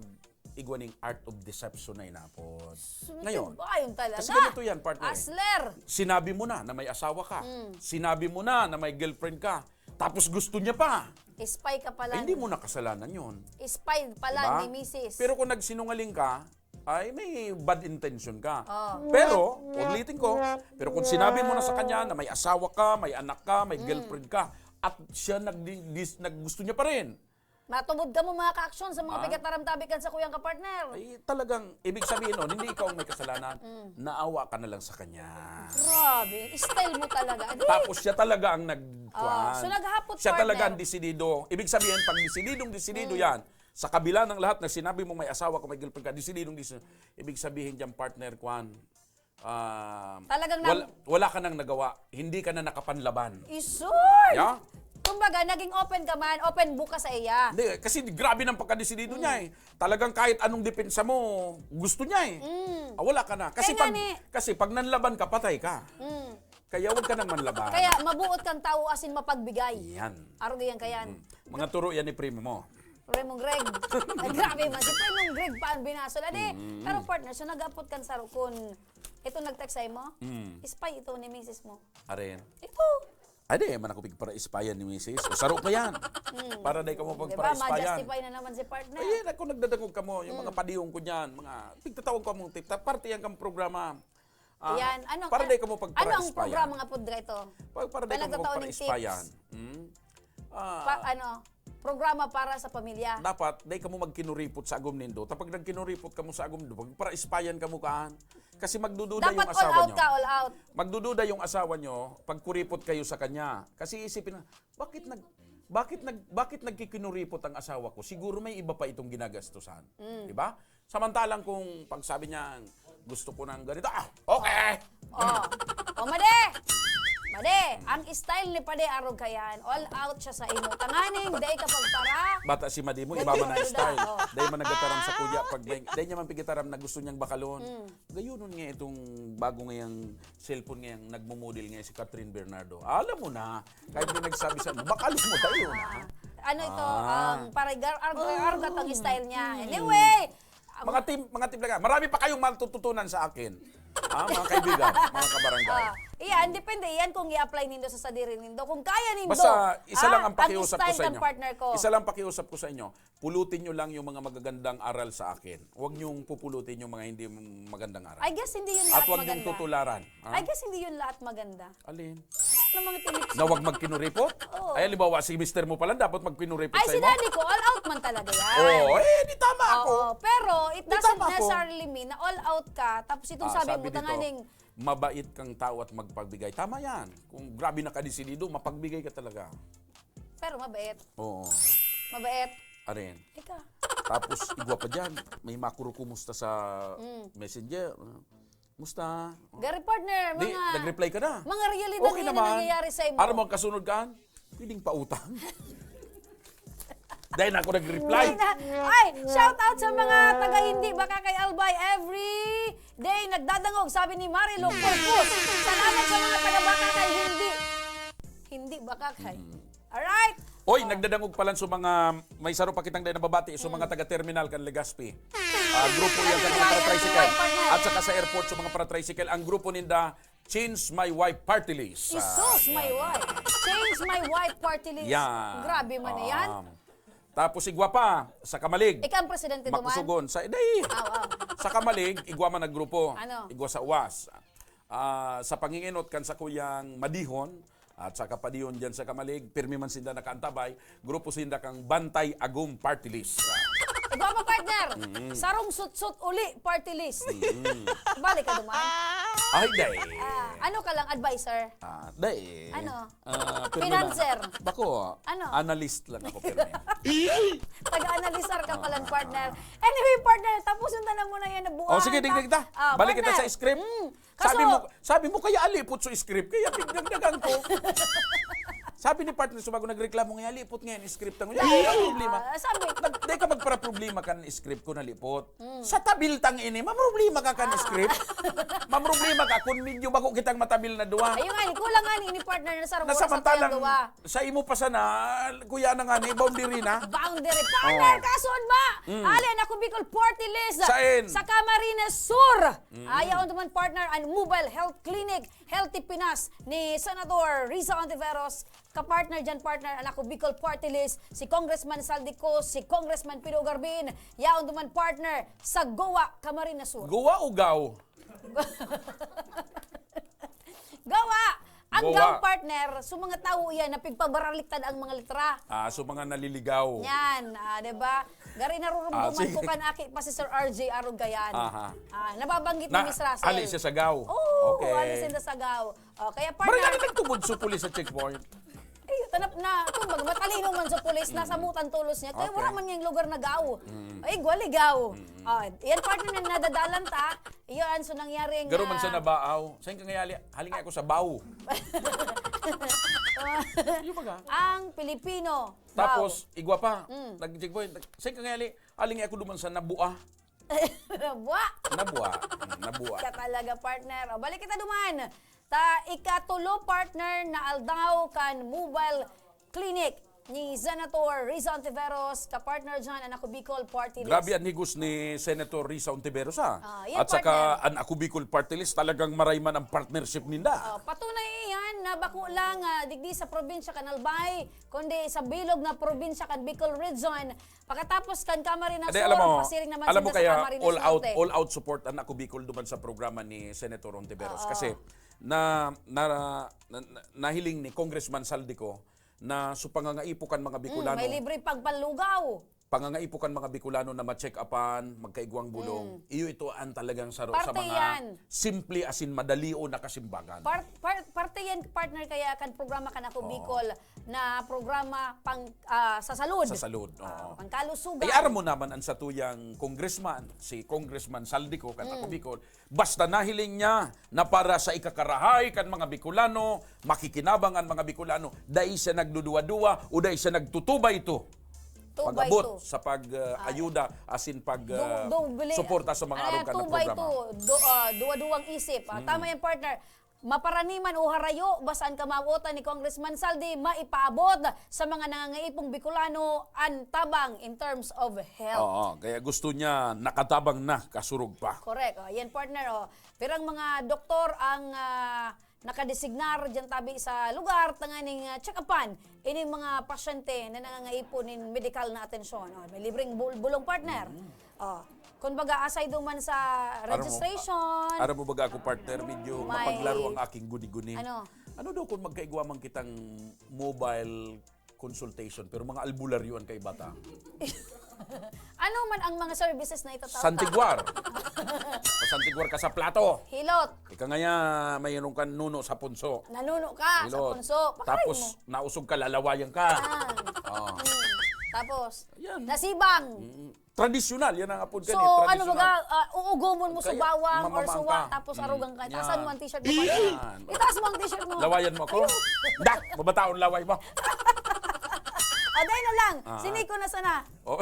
igwa ning art of deception na inapod. Ngayon, Ayun talaga. kasi ganito yan, partner, eh. Asler. Sinabi mo na na may asawa ka. Sinabi mo na na may girlfriend ka. Tapos gusto niya pa. Spy ka pala. Eh, hindi mo na kasalanan yun. Spy pala Diba? ni misis. Pero kung nagsinungaling ka, ay may bad intention ka. Oh. Pero, ulitin ko, pero kung sinabi mo na sa kanya na may asawa ka, may anak ka, may girlfriend ka, at siya nag, dis, nag, gusto niya pa rin, Matubod ka mo mga ka-aksyon sa mga Ah. pigataramtabi kan sa kuyang ka-partner. Ay, talagang, ibig sabihin nun, hindi ikaw ang may kasalanan. Naawa ka na lang sa kanya. Grabe, style mo talaga. Di, Tapos siya talaga ang nag, Oh, so naghapot, siya talaga ang partner. Desidido. Ibig sabihin, pag desididong desidido yan, sa kabila ng lahat na sinabi mo may asawa ka, may girlfriend ka, desididong desidido. Ibig sabihin dyan, partner, kwan, ah, Talagang wala, nang- wala ka nang nagawa. Hindi ka na nakapanlaban. Isoy! Yeah? Kumbaga, naging open ka man, open book ka sa iya. Hindi, kasi grabe ng pagkadesidido niya eh. Talagang kahit anong depensa mo, gusto niya eh. Mm. Ah, wala ka na. Kasi Kaya nga pag, ni- kasi pag nanlaban ka, patay ka. Mm. Kaya huwag ka nang manlaban. Kaya mabuot kang tao asin mapagbigay. Yan. Arog yan kayan. Mm. Mga turo yan ni primo mo. Primong Greg. Ay, grabe man. Si Primong Greg pa ang binasol. Adi, Mm. pero partner, so nag-apot kan saro kun ito nag-text sa'yo mo? Mm. Spy ito ni misis mo. Aren. Ito. Ay, di, man ako pigpara-ispayan ni misis. O, saro pa yan. Para di ka mo Di ba? pagpara-ispayan. Ma-justify na naman si partner. Ay, ako nagdadangog ka mo. Yung mga padiyong ko dyan. Mga, pigtatawag ko mong tip. Ta-, parte yan kang programa. Ah, Yan. Ano, para ah, di ka mo ano ang pagpara-ispayan. Programa nga pod dito? Para, para di May ka mo nagtatao ng pagpara-ispayan. tips. Hmm? Ah, Pa, ano, programa para sa pamilya. Dapat, di ka mo magkinuripot sa agom nindo. Tapag nagkinuripot ka mo sa agom nindo, pagpara-ispayan ka mo kaan. Kasi magdududa Dapat yung all asawa out nyo. Ka, all out. Magdududa yung asawa nyo pag kuripot kayo sa kanya. Kasi isipin na, bakit nag bakit nag bakit nagkikinuripot ang asawa ko? Siguro may iba pa itong ginagastusan. Mm. Di ba? Samantalang kung pagsabi niya, "Gusto ko ng ganito," ah, okay! Oh. Oh, madi! Madi! Ang style ni Padi arog kayan, all out siya sa imo. Tanganing, dai ka pagpara. Bata si Madi mo, iba man ang style. Oh. Dahil man nagtataram sa kuya, pag may, dahil niya man pigitaram na gusto niyang bakalon. Mm. Gayunon nga itong bago ngayang cellphone ngayang nagmumodel ngayon si Catherine Bernardo. Alam mo na, kahit di nagsabi sa mo, bakalon mo tayo na. Ano ito? Ah. Ang parigar, arg, arg, arg at ang style niya. Anyway, Mga team, mga team lang. Marami pa kayong matututunan sa akin. Ah, mga kaibigan, mga kabarangay. Ah, Iyan, depende yan kung i-apply nindo sa sadiri nindo. Kung kaya nindo, Basta, isa ah, lang ang ang pakiusap ko style sa ng inyo. partner ko. Isa lang pakiusap ko sa inyo. Pulutin nyo lang yung mga magagandang aral sa akin. Huwag nyong pupulutin yung mga hindi magandang aral. I guess hindi yun At lahat huwag nyong maganda. tutularan. Ha? I guess hindi yun lahat maganda. Alin? Na mga tinik- Na huwag magkinuripot? Oo. Ay, halimbawa, si mister mo pala, dapat magkinuripot Ay, sa si imo? daddy ko, all out man talaga yan. Oo, eh, di tama ako. Oo, pero it Di doesn't tama ako. necessarily mean na all out ka, tapos itong Ah, sabi sabi mo, dito, tanganing mabait kang tao at magpagbigay. Tama yan. Kung grabe na kadesidido, mapagbigay ka talaga. Pero mabait. Oo. Mabait. Aren. Ika. Tapos, igwa pa dyan, may makuro kumusta sa Mm. messenger. Musta? Gary partner, Di, mga, nag-reply ka na. mga realidad Okay yan na naman. nangyayari sa imo. Para mo ang kasunod ka, pwedeng pautang. Dahil na ako nag-reply. Hindi na. Ay, shout out sa mga taga Hindi Baka kay Albay. Every day nagdadangog, sabi ni Marilyn Corpus. Salamat sa mga taga Baka kay Hindi. Hindi Baka kay. Mm. Alright. Oy, Oh. nagdadangog pa lang sa mga, may saro pa kitang dahil nababati, sa mga Mm. taga-terminal kan Legazpi. Ah, grupo yan sa mga Ay, para-tricycle. ay, ay, ay. At saka sa airport sa mga para-tricycle. Ang grupo ninda, Change My Wife Party List. Ah, Jesus, my yan. wife. Change my wife party list. Yan. Grabe man na yan. Um, tapos igwa pa, sa Kamalig. Ikaw ang presidente duman? Makusugon. Sa, day. Aw, aw. Sa Kamalig, igwa man naggrupo. Ano? Igwa sa uwas. Ah, sa panginginot kan sa kuyang Madihon, at sa Kapadiyon dyan sa Kamalig, pirmi man sinda nakaantabay, grupo sinda kang Bantay Agum Party List. Igwa pa, partner. Mm. Sarong sutsut uli party list. Mm. Balik ka duman. Ay, day. Ah, ano ka lang, advisor? Ah, day. Ano? Ah, pirmi lang. Financer. Bako, Ano? analyst lang ako, pirmi. Taga-analisar ka palang, Ah. partner. Anyway, partner, tapusin ta na muna yan, nabuahan Oh, sige, ta. digdig ta. Ah, Balik kita partner. sa script. Mm. Sabi Kaso mo, sabi mo, "Kaya alipot sa script, kaya pigdagdagan ko." Sabi ni partner, sumago, nagreklamo, "Nga alipot ngayon, script ang." Ay, Ay, ang problema. ah, sabi Nag-, di ka magpara-problema kan script ko nalipot. Mm. Sa tabil tang ini, mamroblema ka kan Ah. script. Mamroblema ka kung medyo bako kitang matabil na duwa. Ayun nga, kulang nga ni ini partner na sa Na oras sa samantalang tuyang duwa. sa imo pa sana, kuya na nga ni, boundary na. Boundary. Partner, Oh. kason ba? Mm. Alin, ako Bicol Party List. Sain? Sa Camarines Sur. Mm. Ayaw naman partner, ang Mobile Health Clinic, Healthy Pinas ni Senador Risa Ontiveros. Kapartner dyan, partner, ang ako Bicol Party List, si Congressman Saldico, si Congressman Pino Garbin, yaon duman partner sa Goa, Camarines Sur. Goa o Gaw? Gawa! Ang Goa. Gaw partner, so mga tao iyan na pigpabaraligtad ang mga letra. Ah, so mga naliligaw. Yan, ah, di ba? Gari narurumduman Ah, sige. ko kan aki pa si Sir R J Arog Gayan. Aha. Ah, nababanggit Na, ni Miss Russell. ali siya sa Gaw. Oo, Okay. ali siya sa Gaw. O, kaya Maray partner, nga nagtubod sa pulis sa checkpoint. Ay, tanap na, kung mag-, matalino man sa pulis, Mm. nasamutan tulos niya. Kaya Okay. wala man ngayong lugar na Gaw. Mm. Ay, Gualigaw. Mm. Ah, yan partner na nadadalan ta. Iyan, so nangyaring, Garo man siya ah, nabaaw. Saan ka ngayali? Haling ako sa Baw. Yung baga. Ang Pilipino. Tapos, Baw. igwa pa. Mm. Nag-checkpoint. Saan ka ngayali? Haling ako duman sa Nabua. Nabua. Nabua. Mm, Nabua. Ka talaga, partner. O, balik kita duman. Ta ikatulo, partner, na aldaw kan mobile clinic ni Senator Risa Ontiveros, ka-partner dyan, ang Ako Bicol Party List. Grabe ang higos ni Senator Risa Ontiveros, ha? Ah, yan, At saka partner. ang Ako Bicol Party List, talagang marayman ang partnership ninda. Oh, patunay iyan na bako lang, ah, digdi sa probinsya kan Albay, kundi sa bilog na probinsya kan Bicol Region. Pagkatapos kan Camarines Ade, Sur, alam mo, pasiring naman alam mo sinda sa kaya Camarines all out, Norte. all out support ang Ako Bicol duman sa programa ni Senator Ontiveros. Oo. Kasi na, na, na, na- nahiling ni Congressman Saldico na so pangangaipo kan mga Mm, Bicolano, may libre pagpanlugaw. pangangaipo kan mga Bicolano na ma-check upan, magkaigwang bulong. Mm. Iyo ito ang talagang saro sa Parte mga yan. simple asin madali o nakasimbagan. Par-, par-, parte yan, partner, kaya kan programa kan Ako Oo. Bicol na programa pang, ah, sa salud. Sa salud, Ah, oo. pangkalusugan. Ay, aram mo naman ang satuyang congressman, si Congressman Saldico, kan Ako Mm. Bicol, basta nahiling niya na para sa ikakarahay kan mga Bicolano, makikinabang ang mga Bicolano, dai siya nagduduwa-duwa o dai siya nagtutubay ito. Tubay Pag-abot ito. sa pag, ah, Ah. ayuda, asin pag, Du-, ah, doble. suporta sa mga Ano arog yan? kan na Tubay programa. ito. Du-, ah, duwa-duwang isip. Ah, Mm. tama yan, partner. Maparani man o harayo, basta an kamawotan ni Congressman Saldi maipaabot sa mga nangangaipong Bicolano an tabang in terms of health. Oo, kaya gusto niya nakatabang na, kasurog pa. Correct. O, yan, partner. O. Pirang mga doktor ang, ah, nakadesignar diyan tabi sa lugar tanganing, ah, check-upan ining mga pasyente na nangangaipo nin medikal na atensyon. Oh, may libreng bul-, bulong, partner. Mm. Oh, kumbaga, aside duman sa Aram mo, registration, aram mo baga ako, partner, medyo may mapaglaro ang aking guni-guni. Ano? Ano daw kung magkaigwa man kitang mobile consultation, pero mga albularyo an kaiba ta? Ano man ang mga services na itatao ta? Santiguar. O santiguar ka sa plato. Hilot. Ika ngaya, mayroon kang nuno sa punso. Nanuno ka sa Hilot. punso. Pakain Tapos, mo. nausog ka, lalawayan ka. Ah. Oh. Mm. Tapos, Ayan. nasibang. Mm. Tradisyonal, yan ang apod So, kani, ano tradisyonal. baga, ah, uugumon mo sa Kaya, bawang or mamamang suwa, ka. tapos Mm. arugang ka. Itaasan Yan. mo ang t-shirt mo, partner. Yan. Itaas mo ang t-shirt mo. Lawayan mo ako? Ayun. Dak, mabataon laway mo. Ah, dahil na lang. Ah. Si Nico na sana. Oh.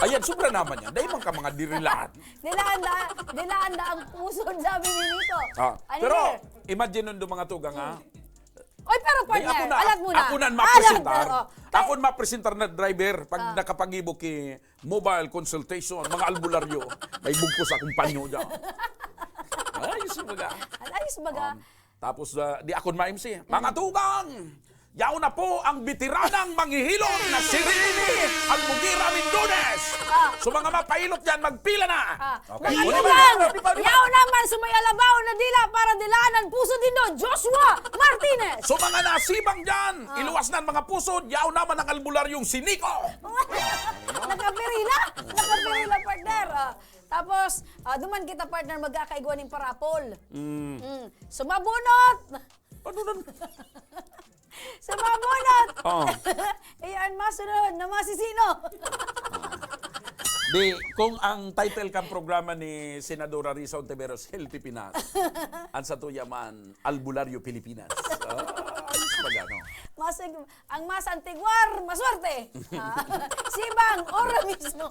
Ayan, sobra naman yan. Dahil man ka mga dirilaan. Dilaan da, dilaan da ang puso, sabi ni Nico. Ah, Ano pero, here? imagine nun do mga tugang, ha? Oy, pero Ay, partner, ako na, alat mo na. ako na ang Alat mapresentar. na, oh. Ako ang mapresentar na driver pag Ah. nakapagibo ki mobile consultation, mga albularyo. May bugkos akong panyo dyan. Ayos yung baga. Ayos baga. Um, tapos, ah, di ako ma-M C. Mga Mm. tugang! Yaon na po ang beteranang manghihilot na si Rene Albuguera Mindones. Ah. So, mga mapahilot dyan, magpila na. Ah. Okay. Mga Uli tugang! na, uli na, uli na. Yaon naman, sumaya labaw na dila para dilaan ang puso din do, Joshua Martinez. So, mga nasibang dyan, Ah. iluwas na ang mga puso, yaon naman ang albularyong si Nico. Nakapirila! Nakapirila, partner. Ah, tapos, ah, duman kita, partner, magkakaigwa ning parapol. Mm. Mm. Sumabunot! Ano nun? Sumabunot! Oo. Iyan masunod na masisino. Di, kung ang title kang programa ni Senadora Risa Ontiveros, Healthy Pinas, ang sa tuya man, Albularyo Pilipinas. Ah, ayos pag ano. Masig-, ang masantiguar, maswerte. Ah, sibang, ora mismo.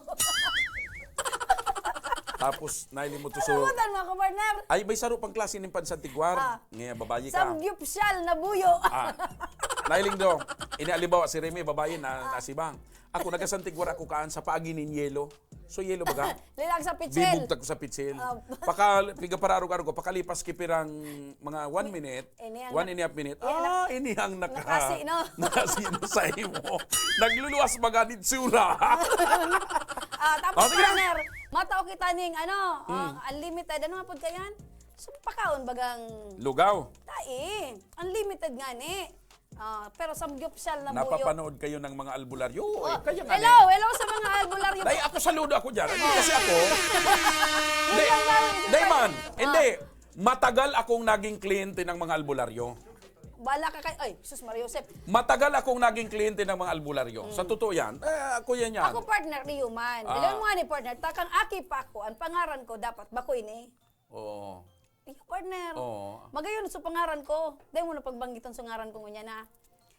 Tapos, nailing mo to so Kalimutan mo ako, partner. Ay, may saro pang klase ng pansantiguar. Ah. Ngayon, babayi ka. Samgyupsal na buyo. Ah. Nailing do. Ini, halimbawa, si Remy, babayi na, Ah. nasibang. Ako, nagasantigwar ako kaan sa paagi nin yelo. So, yelo baga? Lilang sa pitsil. Bibugtag ko sa pitsil. Ah. Paka, piga pararog-arog ko, pakalipas ki pirang mga one minute, Ini ang one nak- and a half minute. Ini ang nak- Ah, ini ang naka-, Nakasi, no? nakasi na sa imo. Nagluluwas baga nin tsura. Ah, tapos, Oh, sige na. partner, matao kita ning, ano, ah, Hmm. unlimited. Ano nga pod kayan? So, pakaon bagang Lugaw. Tai. Unlimited nga ni. Ah, pero samgyupsal na buyo. Napapanood kayo ng mga albularyo? Oo, Oh, eh. Kaya nga hello, eh. hello sa mga albularyo Dahil po. ako, saludo ako dyan. Hindi kasi ako. Hindi. Hindi lang namin Hindi man. Ah. Hindi. Matagal akong naging kliyente ng mga albularyo. Bala ka kay, ay, sus, Maria Josep. Matagal akong naging kliyente ng mga albularyo. Sa Mm. totoo yan. Eh, ako yan yan. Ako, partner, iyo man. Ah. Alam mo nga ni partner, takang aki pa ako, ang pangaran ko dapat bako ini. Oo. Iyo, partner. Oo. Magayon sa pangaran ko. Dahil mo na pagbanggitan sa ngaran ko ngunyan na.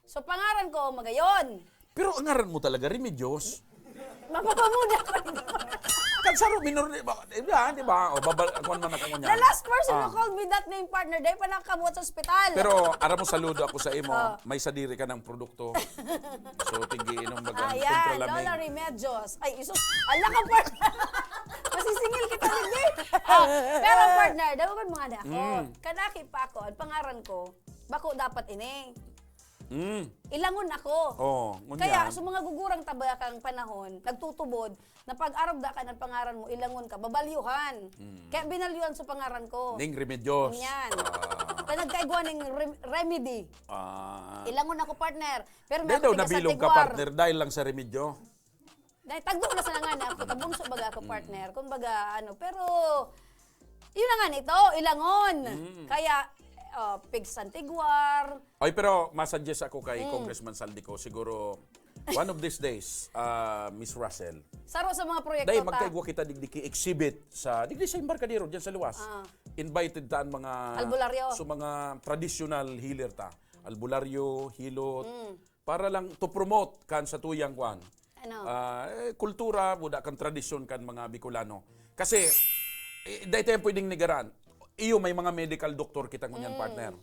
So, pangaran ko, Magayon. Pero ang ngaran mo talaga, Remedios. Mapapamuda ko rin. Kansaro, minor, di ba? Di ba? Di ba? O, babal-, kuwan man ako ngunyan. The last person who Ah. called me that name, partner, dahil pa nakabuhat sa ospital. Pero, aram mo, saludo ako sa imo. Oh. May sadiri ka ng produkto. So, tig-iinom bagang Ayan, kontra lamig. Lola Remedios. Ay, isus, ala ka, partner. Masisingil kita, hindi. Ah, pero, partner, dawagan mo nga na ako. Mm. Kanaki pa ako, ang pangaran ko, bako dapat ini. Mm. Ilangon ako. Oo, ngunyan. Kaya, sa mga gugurang tabakang panahon, nagtutubod, na pag-arog da ka ng pangaran mo, ilangon ka, babalyuhan. Mm. Kaya binalyuhan sa pangaran ko. Ning Remedios. Yan. Ah. Kaya nagkaigwa ning rem-, remedy. Ah. Ilangon ako, partner. Pero Dahil may daw ako nabilog ka, tigasantiguar. partner, dahil lang sa remedyo. Dahil tagdo na sana nga na ako, tabunso baga ako, Mm. partner. Kumbaga, ano, pero, yun na nga nito, ilangon. Mm. Kaya, oh, pigsantiguar. Ay, pero masuggest ako kay Mm. Congressman Saldico, siguro, one of these days, ah, Miss Russell. Saro sa mga proyekto Dahil ta. magkaigwa kita digdi ki exhibit sa, digdi sa Embarcadero, dyan sa luwas. Ah. Invited ta ang mga Albularyo. sa mga traditional healer ta. Albularyo, hilot, Mm. para lang to promote kan sa tuyang kwan. Ano? Ah, eh, kultura, buda kan tradisyon kan mga Bicolano. Kasi, eh, dahil tayo pwedeng nigaran. Iyo, may mga medical doctor kita ngunyan, Mm. partner.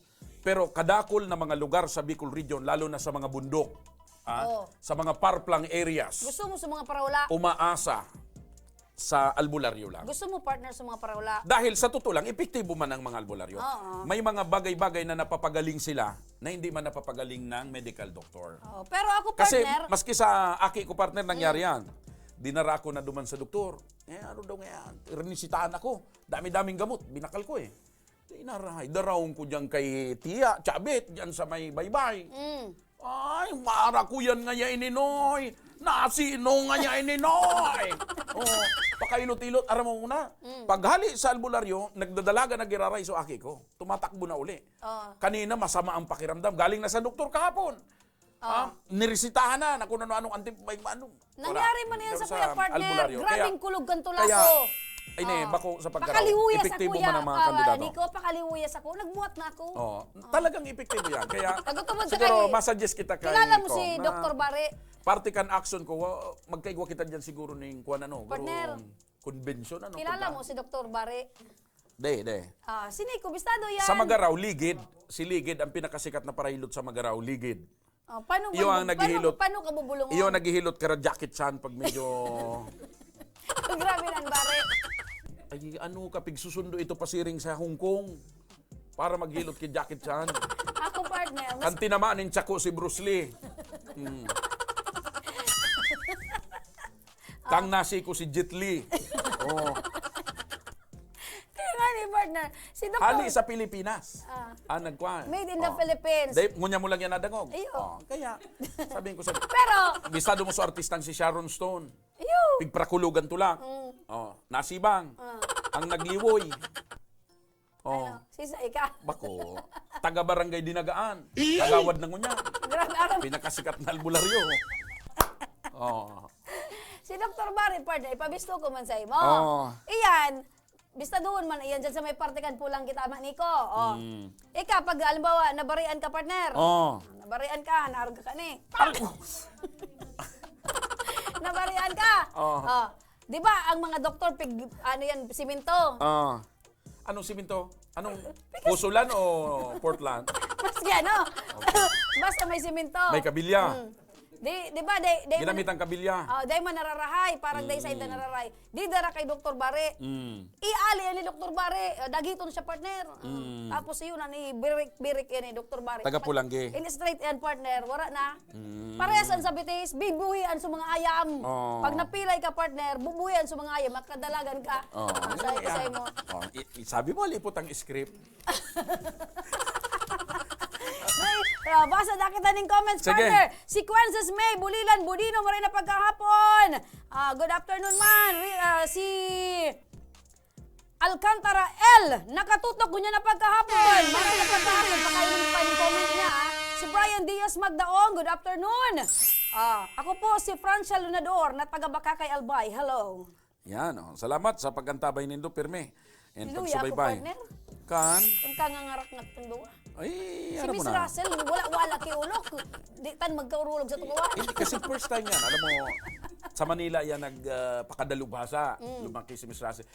Pero kadakol na mga lugar sa Bicol Region, lalo na sa mga bundok, ah, Oo. sa mga parplang areas, Gusto mo sa mga parawala? umaasa. sa albularyo lang. Gusto mo partner sa mga parawla? Dahil sa totoo lang, epektibo man ang mga albularyo. Oo. May mga bagay-bagay na napapagaling sila na hindi man napapagaling ng medical doctor. Oo. Pero ako, Kasi partner, maski sa aki ko, partner, nangyari yan. Dinara ako na duman sa doktor. Eh, ano daw nga yan? Rinisitahan ako. Dami-daming gamot. Binakal ko eh. Inarahay. Daraon ko dyan kay Tiya, Chabit, dyan sa may baybay. mm, Ay, mara ko yan ngaya ini, Noy. Nasino ngaya ini, Noy? Oh, pakailot-ilot, aram mo na. Paghali sa albularyo, nagdadalaga, nagiraray so aki ko. Tumatakbo na uli. oh, Kanina, masama ang pakiramdam. Galing na sa doktor kahapon. Ah, niresitahan na, na kung ano-anong anti-, may ano. Nangyari man yan sa kuya, partner. Grabing kulog kan tulaso. Kaya, ay, ne, bako sa pagkaraw, Pakaliwuyas epektibo ako, kuya. man ang mga Ah, kandidato. Nico, pakaliwuyas ako. Nagbuhat na ako. Oh, talagang epektibo yan. Kaya, Nagutubod sa siguro, kay-, masuggest kita kay kilala mo Kong si na Doktor Bare? Parte kan action ko, wa- magkaigwa kita dyan siguro ning kuwan, ano, Partner. Gurong convention, ano, Kilala punta. mo si Doktor Bare? De, de. Ah, si Nico, bistado yan. Sa Magaraw, Ligid. Si Ligid, ang pinakasikat na parahilot sa Magaraw, Ligid. Oh, paano, Iyo ang paano, naghihilot. Paano ka bubulungon? Iyo naghihilot kara Jackie Chan pag medyo Grabe na, Bare. Ay, ano ka, pigsusundo ito pasiring sa Hong Kong para maghilot kay Jackie Chan. Ako, partner, mas Kan tinamaan nin tsako si Bruce Lee. Hmm. Kang nasi ko si Jet Li. Oh. Kaya nga ni, partner. Si Doktor Hali sa Pilipinas. Ah. Ah, nagkuhan. Made in the Oh. Philippines. Dahil, ngunya mo lang yan nadangog. Iyo. Oh, kaya, sabihin ko sa Pero, Bisado mo sa artistang si Sharon Stone. iyo. Pigprakulugan to lang. Mm. Oh, nasibang. Ah. Ang nagliwoy. Oh, Ano? Sisay ka? bako. Taga Barangay Dinagaan. Kagawad na ngunya. Grabe, aram. Pinakasikat na albularyo. Oh. Si Doktor Bare, partner, ipabisto ko man sa imo. Oh. Iyan, bistaduhon man iyan dyan sa may parte kan pulang kita, ma, Nico. Oh. Mm. Ika, pag, halimbawa, nabarian ka, partner. Oh. Nabarian ka, naarog ka ni. Nabarian ka. Oh. Oh. Di ba, ang mga doktor, pig, ano yan, simento? Ah. Anong simento? Anong pusulan o Portland? Maski ano. Basta may simento. May kabilya. Mm. Di, di ba, di, di Ginamit ang kabilya. Oh, dahil man nararahay, parang dahil sa inda nararahay. Di dara kay Doktor Bare. Mm. Iali yan ni Doktor Bare. Oh, dagiton siya, partner. Oh, Mm. Tapos yun, ani, birik-birik yan ni Doktor Bare. Taga Pulangge. In straight yan, partner. Wala na. Mm. Parehas ang sa bitis, bibuhian sa mga ayam. Oh. Pag napilay ka, partner, bubuhian sa mga ayam, makadalagan ka. Oh, Ah, sabi ko yeah. sa imo. Oh, i- i- sabi mo, lipot ang script. Ay, ah, basa na kita ning comments, Sige. partner. Sequences May, Bulilan, Budino, maray na pagkahapon. Ah, good afternoon man. Re- ah, si Alcantara L, nakatutok ko niya na pagkahapon. Maray na pagkahapon, pakainin pa yung comment niya. Ah. Si Brian Diaz Magdaong, good afternoon. Ah, ako po si Francia Lunador na taga Bacacay, Albay. Hello. Yan, oh. Salamat sa pag-antabay nindo, pirmi. And Luya ako, pagsubaybay. Partner. Kan? Ang kangangarak nga itong duwa. Ay, Si alam mo Miss na. Russell, wala-wala kiulok. Di tan magkaurulog sa tuwa. Hindi, kasi first time yan. Alam mo, sa Manila yan nagpakadalubhasa. Mm. Lumaki si Miss Russell.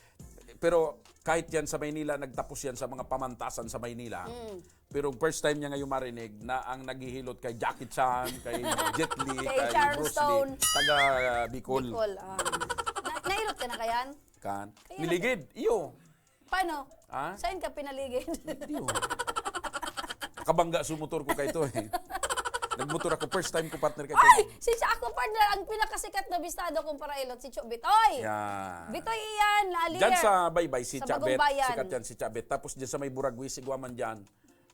Pero kahit yan sa Maynila, nagtapos yan sa mga pamantasan sa Maynila. Mm. Pero first time niya ngayon marinig na ang naghihilot kay Jackie Chan, kay Jet Li, Kay kay, Sharon Bruce Stone. Lee, taga Bicol. Bicol, ah. Na, nailot ka na kayan? Kan? Kaya Niligid, iyo. Paano? Ha? Saan ka pinaligid? Iyo. Kabangga su motor ko kay ito eh. Nagmotor ako, first time ko partner kay ito. Ay! Si Cha-, ako, partner, ang pinakasikat na bistado kong parailot, si Cho Bitoy. Yan. Bitoy iyan, na alier. Diyan sa Baybay, si Sa Chabet. Bagumbayan. Sikat yan si Chabet. Tapos diyan sa may Buragwis, igwa man dyan.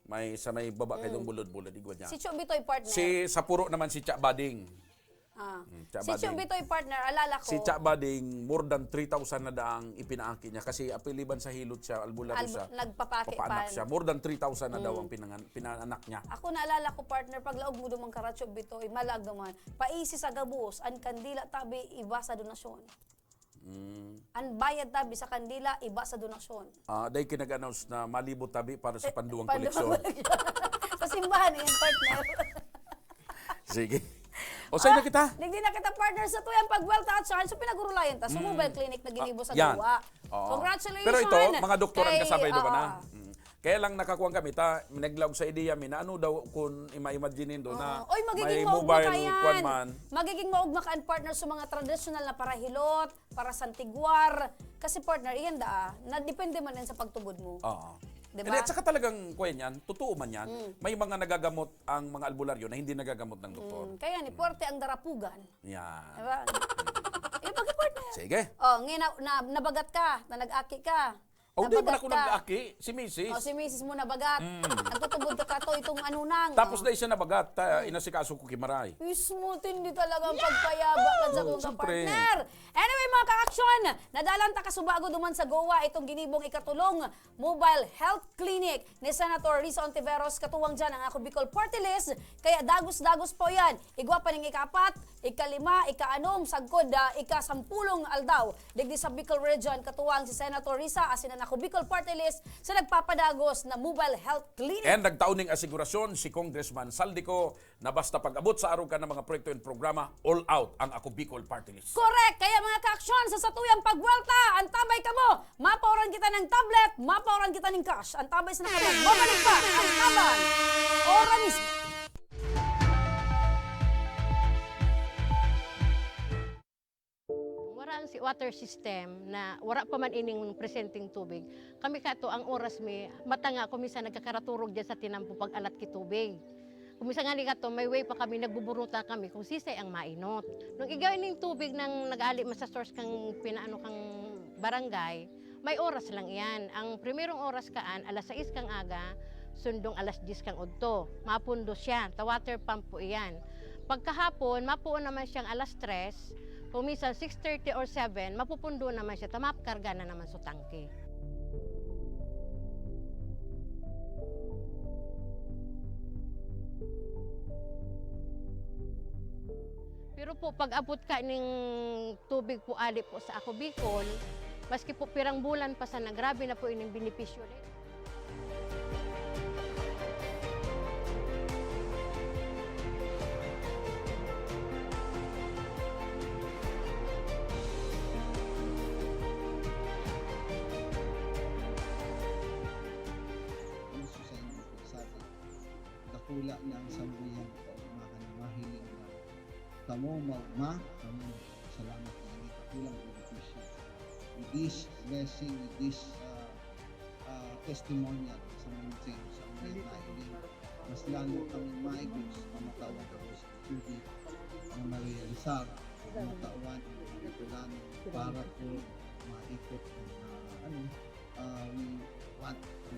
May sa may baba kay dong bulod-bulod, igwa dyan. Si Cho Bitoy, partner. Si sa Puro naman si Cha Bading. Ah. Mm, Cha Si Cho Bading. Bitoy, partner, alala ko. Si Cha Bading, more than three thousand na daang ipinaaki niya kasi apiliban sa hilot siya, albularyo Albu- siya. nagpapaki Papaanak pa. siya. More than three thousand na daw Mm. ang pinangan, pinaanak niya. Ako naalala ko, partner, pag laog mo duman kara Cho Bitoy, malag naman. Paisi sa gabos, ang kandila tabi, iba sa donasyon. Mm. Ang bayad tabi sa kandila, iba sa donasyon. Ah, dahil kinag-announce na malibot tabi para sa Eh, panduwang panduwang koleksyon. Sa simbahan na yun, partner. Sige. O, sa'yo na kita. Digdi na kita, partner, sa tuyang pagwelta at saan sa pinagurulayan ta sa Mm. mobile clinic na ginibo sa Ah, yan. duwa. Oo. Congratulations. Pero ito, mga doktor ang Kay, kasabay, di ba na? ah, Mm. Kaya lang nakakuan kami, ta, naglaog sa ideya mi na ano daw kung ima-imagine nindo na Oo. Oy, magiging may maugma mobile ka yan. Kwan man. Magiging maugma ka and partner sa mga tradisyonal na parahilot, parasantiguar. Kasi partner, iyan daa, na depende man yan sa pagtubod mo. Oo. Di ba? Hindi, at saka talagang, kuya niyan, totoo man yan. Mm. May mga nagagamot ang mga albularyo na hindi nagagamot ng doktor. Mm. Kaya ni, puwerte ang darapugan. Yan. Di ba? Yung pag-partner. Sige. Oh, ngayon na, na, nabagat ka, na nag-aki ka. Oh, di man Nabagat ako ka. nag-aki, si misis. Oh, si misis mo nabagat. Mm. Nagtutubod ka kato, itong ano nang, Tapos oh. na siya nabagat, ta, Mm. inasikaso ko kimaray. Mismo, tindi talaga ang pagpayaba kan sa Oh, kong siyempre. partner. Anyway, mga ka-aksyon, nadalan ta kasubago duman sa Goa itong ginibong ikatulong mobile health clinic ni Senator Risa Ontiveros, katuwang dyan ang Ako Bicol Party List. Kaya dagos-dagos po yan. Igwa pa ning ikapat, ikalima, ikaanom, sagkod, ah, ikasampulong aldaw. Digdi sa Bicol Region, katuwang si Senator Risa, asin ang Ako Bicol Party List, sa nagpapadagos na mobile health clinic. And nagtao ning asigurasyon si Congressman Saldico na basta pag-abot sa arog kan mga proyekto and programa, all out ang Ako Bicol Party List. Correct! Kaya mga ka-aksyon, sa satuyang pagwelta, antabay kamo! Mapaoran kita ng tablet, mapaoran kita ng cash. Antabay sa nakaban. Mabalik pa ang kaban. Ora mismo. Wara ang si-, water system na wara pa man ining presenteng tubig. Kami kato, ang oras mi, mata nga ako minsan nagkakaraturog dyan sa tinampo pag-alat ki tubig. Kung minsan nga ni kato, may way pa kami, nagbuburuta kami kung sisay ang mainot. Nung igay ning tubig nang nag-ali man sa source kang pinaano kang barangay, may oras lang iyan. Ang primerong oras kaan, alas sais kang aga, sundong alas dyes kang udto. Mapundo siya, ta water pump po iyan. Pagkahapon, mapuon naman siyang alas tres, kung minsan six thirty or seven, mapupundo naman siya, ta makarga na naman sa tangke. Pero po, pag-abot ka ning tubig po ali po sa Ako Bicol, maski po pirang bulan pa sana, grabe na po ining benepisyo. Gusto sa inyo po, sabi, dakula na ang samuyang kaugmahan na mahiling na kamo maugma, kamo salamat na ini dakulang benepisyo. With this blessing, with this, ah, ah, testimonial sa mga sa mga mahiling, mas lalo kami maigos, mamatawan ako sa tubig na marealisar, mamatawan ang mga kailangan para po maikot ang, ah, ano, ah, we want to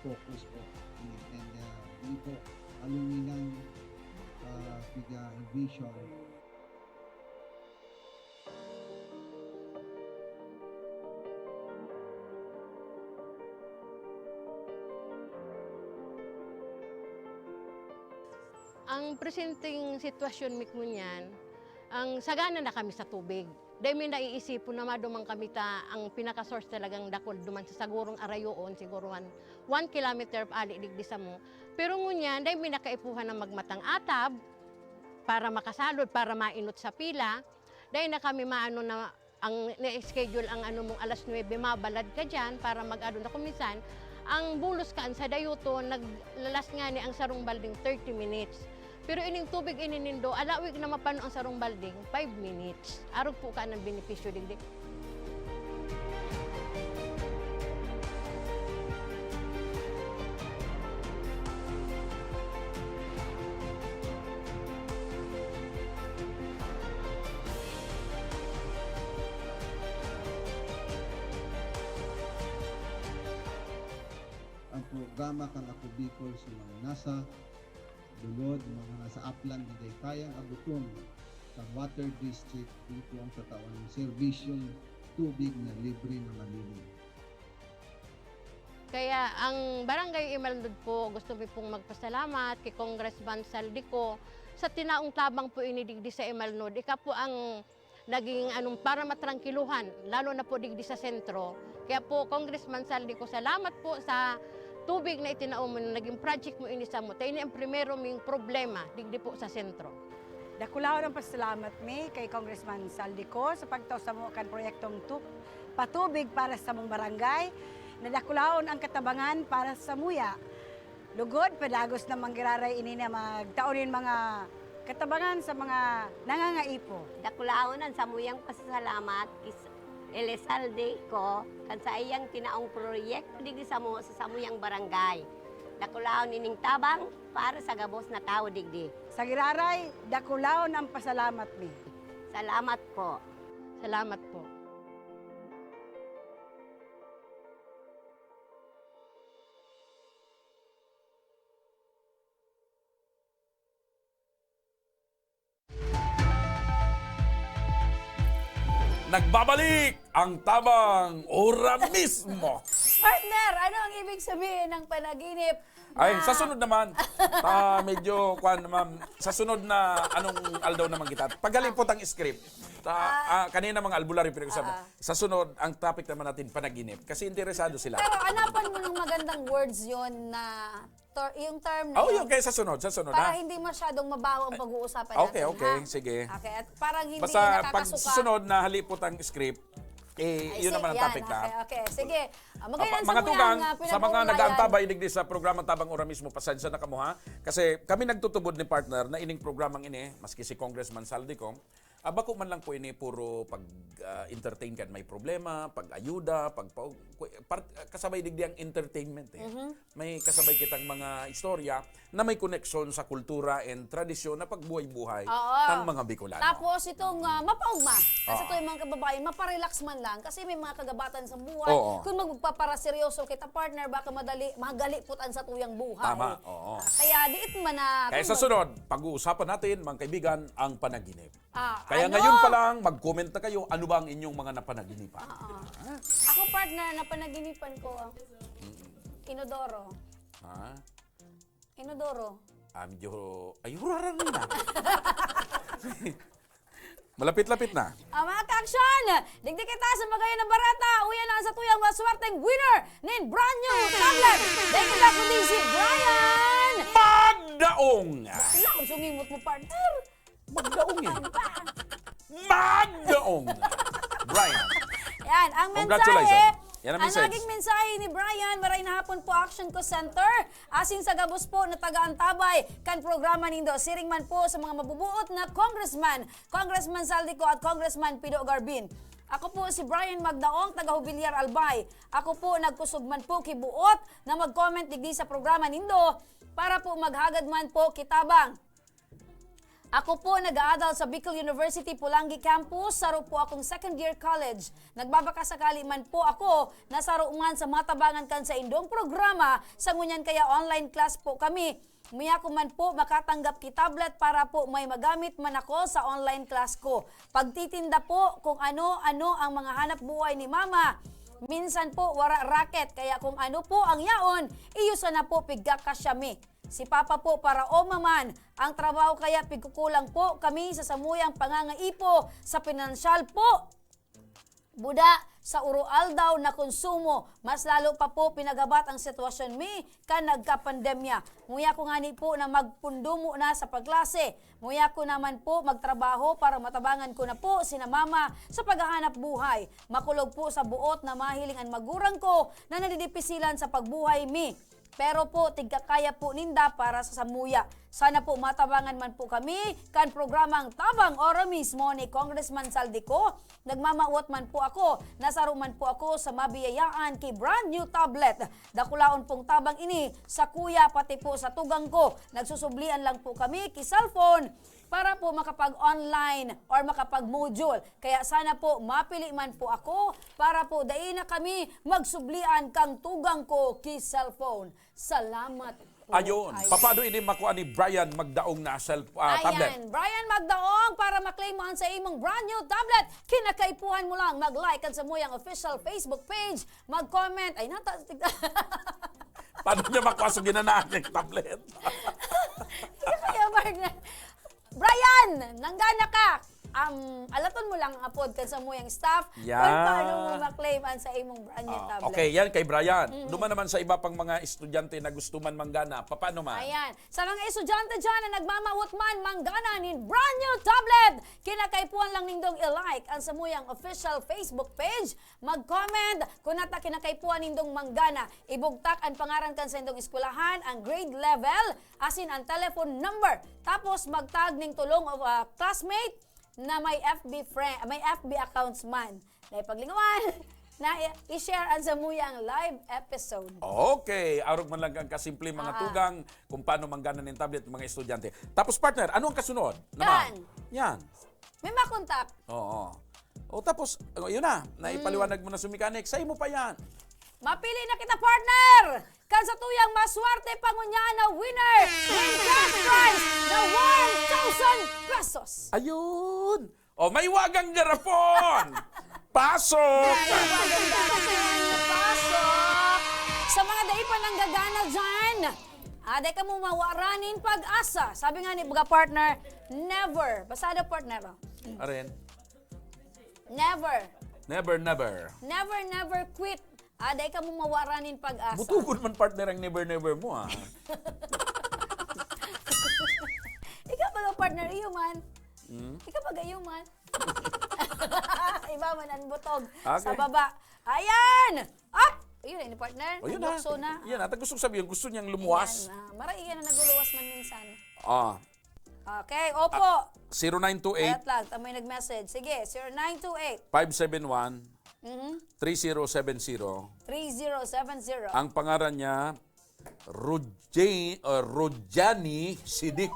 focus po. And, and, ah, yun po, aluminan, ah, piga vision. Ang presenteng sitwasyon mi ngunyan, ang sagana na kami sa tubig. Dai mi naiisipon na maduman kami ta ang pinaka-source talagang dakul duman sa sagurong arayoon, siguro one, one kilometer ali digdi samo. Pero ngunyan, dai mi na kaipuhan na magmatang atab para makasalod, para mainot sa pila. Dai na kami maano na ang na-schedule ang ano mong alas nuebe, mabalad ka diyan para mag-ano na. Kung minsan, ang bulos kaan sa dayuton, naglalas ngani ang sarong balding thirty minutes. Pero ining tubig ini nindo, alawig na mapano ang sarong balding, five minutes. Arog po ka ng benepisyo digdi. Ang programa kan Ako Bicol sa mga nasa lulod, mga nasa aplan na dai kayang abuton kan water district, dito ang tatawan ng serbisyong tubig na libre na malinis. Kaya ang Barangay Imalnod po, gusto mi pong magpasalamat kay Congressman Saldico sa tinaong tabang po ini digdi sa Imalnod. Ika po ang naging anong para matrangkiluhan, lalo na po digdi sa sentro. Kaya po, Congressman Saldico, salamat po sa tubig na itinao mo na naging project mo ini samo. Ta ini ang primero ming problema digdi po sa sentro. Dakulaon ang pasalamat mi kay Congressman Saldico sa pagtao samo kan proyektong tu-, patubig para sa samong barangay. Nadakulaon ang katabangan para sa samuya. Lugod, padagos na manggiraray ini na magtao nin mga katabangan sa mga nangangaipo. Dakulaon ang samuyang pasasalamat kis Elizalde ko kan saiyang tinaong proyekto digdi samo sa samuyang barangay. Dakulaon ining tabang para sa gabos na tawo digdi. Sa giraray, dakulaon ang pasalamat mi. Salamat po. Salamat po. Nagbabalik ang tabang ora mismo. Partner, ano ang ibig sabihin ng panaginip? Ay, sa sunod naman. Ah, medyo, kwan, ma'am. Sa sunod na, anong aldaw naman kita? Paghalipot ang script. Ta, ah, kanina mga albularyo pinag-usapan. Sa sunod, ang topic naman natin, panaginip. Kasi interesado sila. Pero hanapan mo ng magandang words yon na ter- yung term na Oh, yun. Okay, sa sunod, sa sunod, Para ha? hindi masyadong mabaho ang pag-uusapan Okay, natin, okay, ha? sige. Okay, at parang hindi Basta pag nakakasuka. susunod na halipot ang script, eh, Ay, yun sige, naman ang yan. topic na. Okay, okay. Sige. Ah, magayon Apa, sa mga muyang, tugang, ah, sa mga pinag-uulayan. nag-aantabay digdi sa programa Tabang Oras mismo, pasensya na kamo ha. Kasi kami nagtutubod ni partner na ining programang ini, maski si Congressman Saldi Cong, ah, bako man lang po ini puro pag ah, entertain kan may problema, pag-ayuda, pag part, ah, kasabay digdi ang entertainment eh. May kasabay kitang mga istorya na may koneksyon sa kultura and tradisyon na pagbuhay-buhay Oo. ng mga Bicolano. Tapos itong ah, mapaugma. Kasi Oo. ito yung mga kababayan, maparelax man lang. Kasi may mga kagabatan sa buhay. Oo. Kung magpaparaseryoso kita, partner, baka madali, magali putan sa tuyang buhay. Tama, oo. Ah, kaya diit man na... Kaya sa sunod, pag-uusapan natin, mga kaibigan, ang panaginip. Ah, Kaya ano? ngayon pa lang, mag-comment na kayo, ano ba ang inyong mga napanaginipan? Oo. Ako, partner, napanaginipan ko ang inodoro. Ha? Inodoro. Ah, medyo, ay, huraran na. Malapit-lapit na. Ah, mga ka-aksyon! Digdi kita sa magayon na barata. Uya na ang satuyang maswerteng winner nin brand new tablet. Dahil kita kundi si Brian! Magdaong! Wala akong sungimot mo, partner. Magdaong eh. Magdaong! Brian. Yan, ang mensahe, Congratulations. Yan ang ang message. Naging mensahe ni Brian, maray na hapon po, Action ko Center. Asin sa gabos po na taga-antabay kan programa nindo. Siring man po sa mga mabubuot na congressman, Congressman Saldico at Congressman Pido Garbin. Ako po si Brian Magdaong, taga Jubilear, Albay. Ako po nagkusog man po ki buot na mag-comment digdi sa programa nindo para po maghagad man po ki tabang. Ako po nag-aadal sa Bicol University, Polangui Campus. Saro po akong second year college. Nagbabakasakali man po ako na saro man sa matabangan kan saindong programa, sa ngunyan kaya online class po kami. Muya ko man po makatanggap ki tablet para po may magamit man ako sa online class ko. Pagtitinda po kung ano-ano ang mga hanap buhay ni Mama. Minsan po wara raket, kaya kung ano po ang yaon, iyo sana po pigkakasya mi. Si Papa po para oma man ang trabaho kaya pigkukulang po kami sa samuyang pangangaipo sa pinansyal po. Buda sa uro-aldaw na konsumo, mas lalo pa po pinaghabat ang sitwasyon mi kan nagkapandemya. Muya ko ngani po na magpundumo na sa pagklase. Muya ko naman po magtrabaho para matabangan ko na po sina mama sa paghahanap buhay. Makulog po sa buot na mahiling an magurang ko na nadidipisilan sa pagbuhay mi. Pero po, tigkakaya po ninda para sa samuya. Sana po matabangan man po kami kan programang Tabang Ora mismo ni Congressman Saldico. Nagmamawot man po ako, nasaro man po ako sa mabiyayaan ki brand new tablet. Dakulaon pong tabang ini sa kuya pati po sa tugang ko. Nagsusublian lang po kami ki cellphone para po makapag-online or makapag-module. Kaya sana po mapili man po ako para po dai na kami magsublian kang tugang ko ki cellphone. Salamat po. Ayun. Ay. Papaano ini makua ni Brian Magdaong na self, ah, tablet? Ayan. Brian Magdaong, para maklaim mo ang sa imong brand new tablet, kinakaipuhan mo lang mag-like kan samuyang official Facebook page, mag-comment. Ay, nata... Paano niya makua sa ginanahan niyang tablet? Kaya, partner, Brian, nanggana ka. um, alaton mo lang apod kan samuyang staff kung Yan. paano mo ma-claim ang sa imong brand new Ah, tablet. okay, yan kay Brian. Mm. Duman naman sa iba pang mga estudyante na gusto man manggana, papaano man? Ayan. Sa mga estudyante dyan na nagmamawot man manggana nin brand new tablet, kinakaipuhan lang nindong i-like ang samuyang official Facebook page, mag-comment, kung nata kinakaipuhan nindong manggana, ibugtak ang pangaran kan sa indong eskwelahan, ang grade level, asin ang telephone number. Tapos mag-tag ning tulong o, ah, classmate na may F B friend, may F B accounts man. Na ipaglingawan, na i-, i-share ang samuyang live episode. Okay, arog man lang kan kasimple mga Ah. tugang kung paano manggana nin tablet mga estudyante. Tapos, partner, ano ang kasunod naman? Yan. Yan. May makontak. Oo. O, tapos, o, yun na, naipaliwanag mo na sa mechanic. Sa imo pa yan. Mapili na kita, partner! Kan sa tuyang maswerte pa ngunyan na winner nin cash prize na one thousand pesos. Ayun! O, may wagang garapon! Pasok! Pasok! Sa mga dai pa nanggagana dyan, ah, dai kamo mawara nin pag-asa. Sabi nga ni baga partner, never. Basta daw partner, oh. Aren? Never. Never, never. Never, never quit. Ah, dai kamo mawara nin pag-asa. Butugon man partner ang never, never mo, ah. Ikaw baga partner, iyo man. Hmm? Ikaw baga iyo man. Iba man ang butog Okay. sa baba. Ayan! Up! Ayun, ni partner. O, yun na. Naglukso na. Yan, at gusto ko sabihin, gusto niyang lumuwas. Ayan, ah, maray yan na nagluluwas man minsan. Ah. Okay, opo. Ah, zero nine two eight. Ayat lang, tamoy nag-message. Sige, zero nine two eight. Five seven one, Mhm. three zero seven zero. Three zero seven zero. Ang pangaran niya, Ruje-, uh, Rojani Sidik.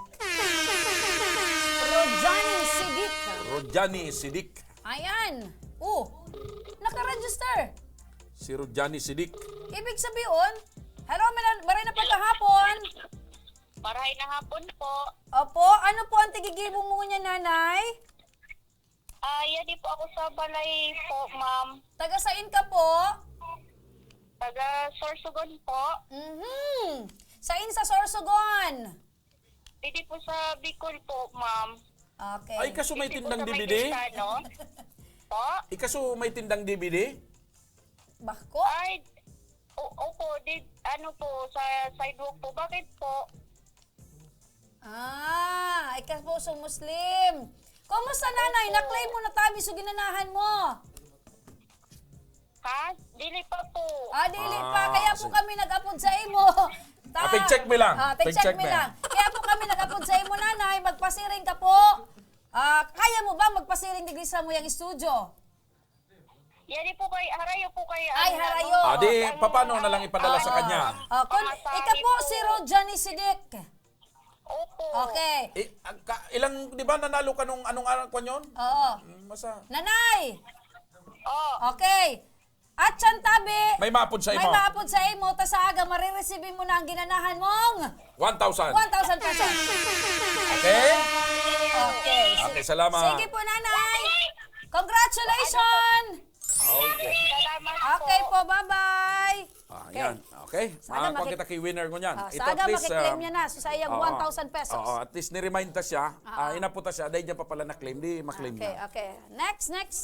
Rojani Sidik. Rojani Sidik. Ayan. Oh, nakaregister. Si Rojani Sidik. Ibig sabihin, hello, mara-, maray na pagkahapon. Maray na hapon po. Opo, ano po ang tigigibo mo niya, nanay? Ah, yadi po ako sa balay po, ma'am. Taga sain ka po? Taga Sorsogon po. Mhm. Sain sa Sorsogon? Didi po sa Bicol po, ma'am. Okay. Ay, kaso may Didi po tindang sa may D V D? Quintano. Po? Ikaso may tindang D V D? Bako? Ay, o-, opo, di, ano po, sa sidewalk po. Bakit po? Ah, ikaw po sa Muslim. Kumusta, nanay? Opo. Na-claim mo na tabi sa ginanahan mo? Ha? Dili pa po. Ah, dili pa. Ah, Kaya po sige. kami nag-apod sa imo. Ta- Ah, pag-check mi lang. Ah, pag-check Pag-check mi mi. lang. Kaya po kami nag-apod sa imo, nanay. Magpasiring ka po. Ah, kaya mo ba magpasiring digdi sa muyang studio? Yari po kay, harayo po kay, Ay, ano, harayo. ano, Ah, di, ang, paano na lang ang, ipadala sa ah, kanya? ang Oh, kun, pamasahe ika po po. si Rojani Sidik. Opo. Okay. Eh, ang ka-, ilang, di ba nanalo ka nung anong araw ko yun? Oo. Mm, masa? Nanay! Oh. Okay. At siyang tabi, May maapod sa may imo. maapod sa imo, ta sa aga, marireceive mo na ang ginanahan mong One thousand. one thousand pesos. Okay? Okay. Okay, salamat. Sige po, Nanay. Congratulations! Okay. Salamat Okay po. po, bye-bye. Ah, Okay. yan. Okay. Sana Makakuha maki- kita kay winner ko niyan. Ah, Ito, sana at least, makiklaim ah, niya na. So, sayang oo. one thousand pesos. Oo, at least ni-remind ta siya. Ah, Ah, ah. Inapo ta siya. Dahil niya pa pala na-claim. Di ma-claim Okay, niya. okay. Next, next.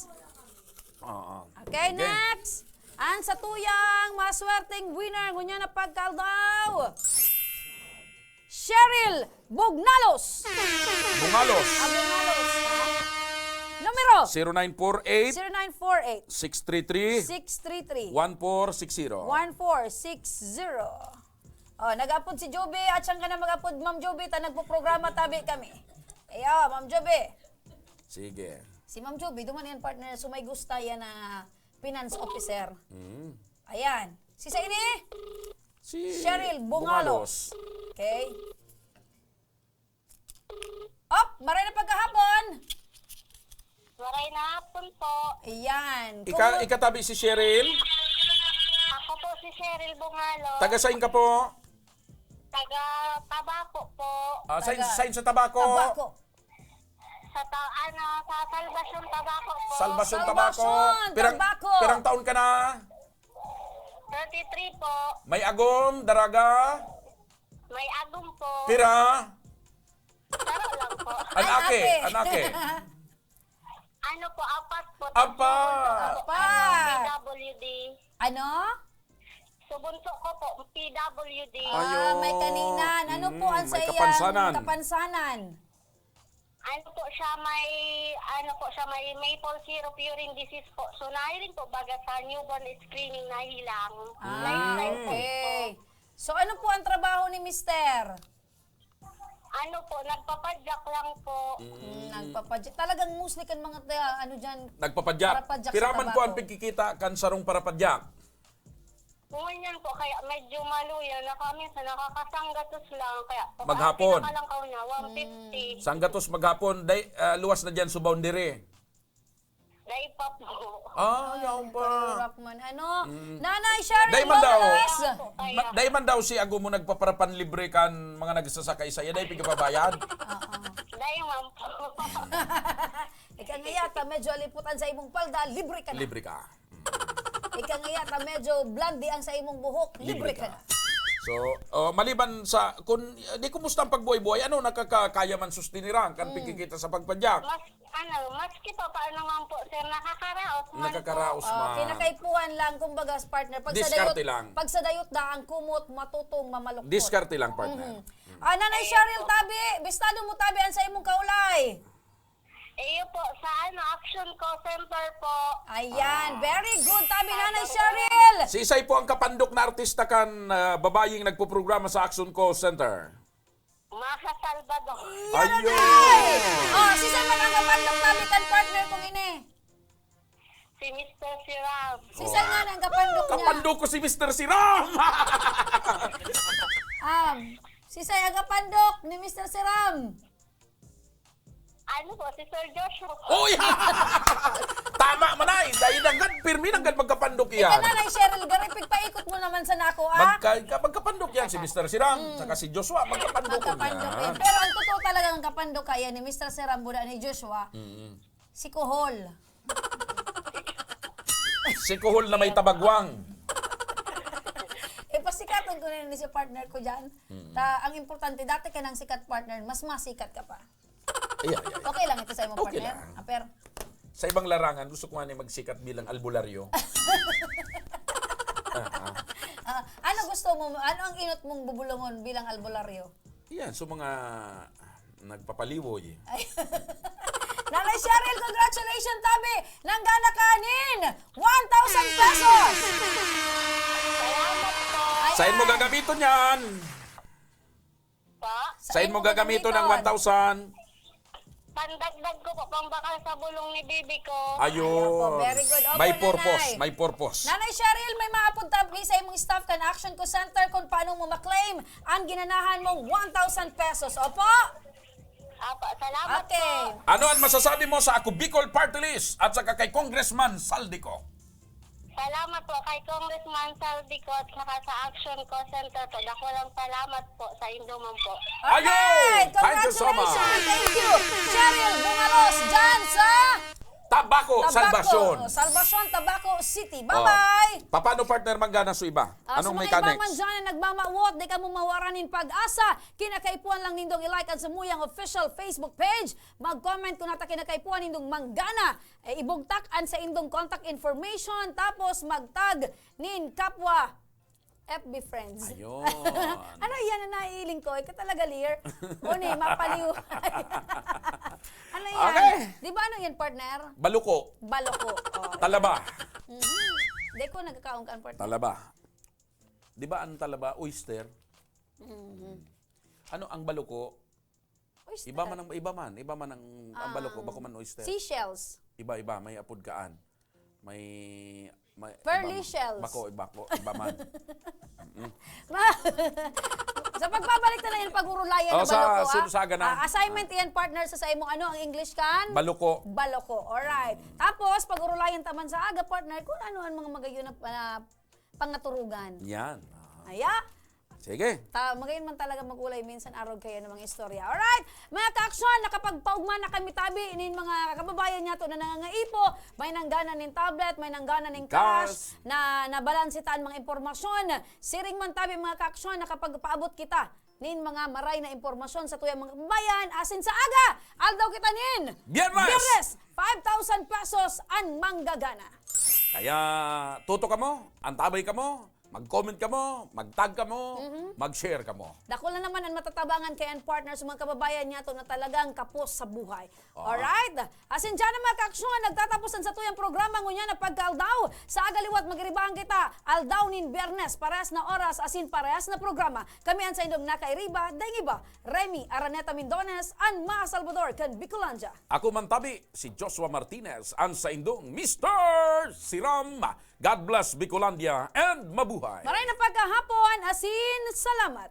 Oo. Okay, Sige. next. Ang satuyang maswerteng winner ngunyan na pagkaldaw, Cheryl Bugnalos. Bungalos. Ah, Bungalos. Numero. Zero nine four eight, Zero nine four eight, six three three, six three three, one four six zero. one four six zero. Oh, nag-apod si Joby, at siyang ka na mag-apod, Ma'am Joby, ta nagpo-programa tabi kami. Ayo, Ma'am Joby. Sige. Si Ma'am Joby, duman yan, partner, so may gusta yan na finance officer. Mm. Ayan. Si sa ini? Si Cheryl Bungalos. Bungalos. Okay. Op, maray na pagkahapon. Maray na hapon po. Ayan. Ika-, Kumu- ikatabi si Cheryl? Ako po si Cheryl Bungalos. Taga saan ka po? Taga Tabaco po. Ah, saan, Taga saan sa Tabaco? Tabaco. Sa ta-, ano, sa Salvacion, Tabaco po. Salvacion, Tabaco. Salvacion, Pirang, Tabaco. pirang taon ka na? Thirty-three po. May agom, daraga? May agom po. Pira? Taro lang po. Anake, Anake. anake. Ano po, apat po. Apat. Apat. P W D. Ano? Sa bunso ko po, P W D. Ah, may kaninan. Ano po ang sa iyang kapansanan? Ano po siya, may, ano po siya, may maple syrup urine disease po. So, nahiling po baga sa newborn screening, nahilang. Ah, okay. So, ano po ang trabaho ni mister? Ano po, nagpapadyak lang po. Mm, nagpapadyak. Talagang mostly kan mga ta-, ano dyan, nagpapadyak. Parapadyak sa tabako. Piraman po ang pagkikita kan sarong parapadyak? Ngunyan po, kaya medyo maluya na kami sa nakakasanggatos lang. Kaya maghapon. Pinakalangkaw niya, one fifty. Sanggatos maghapon, day, ah, luwas na dyan sa boundary. Dai pa po. Ah, yaon pa. Kalurak man. Ano? Nanay Cheryl, dai man daw. Dai man daw si Ago mo nagpaparapanlibre kan mga nagsasakay saya, dai pigapabayad? Oo. Dai man po. Ika nga yata, medyo aliputan sa imong palda, libre ka na. Libre ka. Ika nga yata, medyo blondie ang sa imong buhok, libre ka na. So, oh, maliban sa, kung, di, kumusta ang pagbuhay-buhay? Ano, nakakaya man sustinirang kan pagkikita sa pagpadyak? Mas Ano, maski pa paano man po, sir, nakakaraos man po. Nakakaraos man. Oh, kinakaipuhan lang, kumbaga, partner. Pag sa dayot, pag sa dayot da, ang kumot, matutong, mamaluktot. Diskarte lang, partner. Ah, Nanay Cheryl, tabi, bistado mo, tabi, ang sa imong kaulay. Iyo po, sa ano, Action Call Center po. Ayan, very good, tabi, Nanay Cheryl. Sisay po ang kapandok na artista kan, ah, babayeng nagpoprograma sa Action Call Center? Maha Salvador. Ayun! Oh, sisay man ang kapandok namin kan partner kong ini? Si Mister Siram. Sisay nga ang kapandok niya? Kapandok ko si Mister Siram! Ah, sisay ang kapandok ni Mister Siram? Ano po, si Sir Joshua. Uy! Tama man ay! Dahil nanggad, pirmi nanggad magkapandok iyan. Ika na lang, Cheryl, gari, pigpaikot mo naman sa nako, ah. Magka-, magkapandok yan, si Mister Siram, saka si Joshua, magkapandok yan. Magkapandok yan. Pero ang totoo talagang kapandok kaya ni Mister Siram, buda ni Joshua, si Kuhol. Si Kuhol na may tabagwang. Eh, pasikaton ko na yun si partner ko dyan. Ta, ang importante, dati ka nang sikat, partner, mas masikat ka pa. Iya, iya, iya. Okay lang ito sa imo, partner? Okay lang. Ah, pero sa ibang larangan, gusto ko nga ni magsikat bilang albularyo. Ah, ah. Ah, ano gusto mo? Ano ang inot mong bubulungon bilang albularyo? Yan, so mga nagpapaliwoy. Ay. Nanay Cheryl, congratulations, tabi! Nanggana ka nin one thousand pesos! Salamat po. Ayan. Saan mo gagamiton yan? Pa? Saan mo gagamiton ang one thousand? Pandagdag ko po, pambakal sa bulong ni bibi ko. Ayun. Ayun po, very good. Opo, may purpose, Nanay. May purpose. Nanay Cheryl, may maapod ta mi sa imong staff kan Action Call Center kung paano mo ma-claim ang ginanahan mong one thousand pesos. Opo? Apo, salamat po. Okay. Ano ang masasabi mo sa Ako Bicol Party List at saka kay Congressman Saldico? Salamat po kay Congressman Saldico at saka sa Action Call Center po. Dakulang salamat po sa indo man po. Alright! Ayun! Thank you so much. Congratulations! Thank you, Cheryl Bumalos, dyan sa Tabaco, Tabaco, Salvacion. Salvacion, Tabaco City. Oh. Bye-bye! Paano, partner, manggana sa iba? Ah, anong mechanics? Sa mga iba man dyan na nagmamawot, di ka mo mawaran nin pag-asa, kinakaipuhan lang nindong i-like ang Samuyang official Facebook page. Mag-comment kung nata kinakaipuhan nindong manggana. Eh, ibugtak an saindong contact information, tapos mag-tag nin kapwa F B friends. Ayun. Ano yan na naiiling ko? Ika talaga, Lear. O ni, mapaliw. Ano yan? Okay. Di ba ano yan, partner? Baluko. Baluko. Oh. Talaba. Mhm. Di ko nagkakaon ka, partner. Talaba. Di ba ang talaba, oyster? Mhm. Ano ang baluko? Oyster. Iba man ang, iba man, iba man ang, ang baluko, bako man oyster. Seashells. Iba, iba, may apod kaan. May, may, pearly shells. Bako, iba ko, iba man. Mm. Ma-, sa pagbabalik na lang yung pag-urulayan na baluko, ah. Sa, sa, sa gana. Ah, assignment yan, partner, sa, sa imo, ano, ang English kan? Baluko. Baluko, alright. Tapos, pag-urulayan taman sa aga, partner, kung ano ang mga magayon na, na pangaturugan. Yan. Aya? Sige. Ta, magayon man talaga mag-ulay minsan arog kaya ng mga istorya. Alright, mga ka-aksyon, nakapagpaugma na kami tabi nin mga kababayan niyato na nangangaipo. May nanggana nin tablet, may nanggana nin cash, na nabalanse ta an mga impormasyon. Siring man tabi, mga ka-aksyon, nakapagpaabot kita nin mga maray na impormasyon sa tuyang mga kababayan, asin sa aga, aldaw kita nin Biyernes! Biyernes, five thousand pesos an manggagana. Kaya tuto kamo, antabay kamo, mag-comment kamo, mag-tag kamo, mag-share kamo. Dakula naman an matatabangan kaiyan, partner, sa mga kababayan niyato na talagang kapos sa buhay. Alright? Asin diyan na, mga kaaksyon, nagtatapos an satuyang programa ngunyan na pagkaaldaw. Sa aga liwat, magiribahan kita, aldaw nin Biyernes, parehas na oras, asin parehas na programa. Kami an saindong nakairiba, daing iba, Remy Araneta Mindones, an mga Salvador kan Bicolandia. Ako man tabi, si Joshua Martinez, an saindong Mister Siram. God bless Bicolandia and mabuhay! Maray na pagkahapon, asin salamat.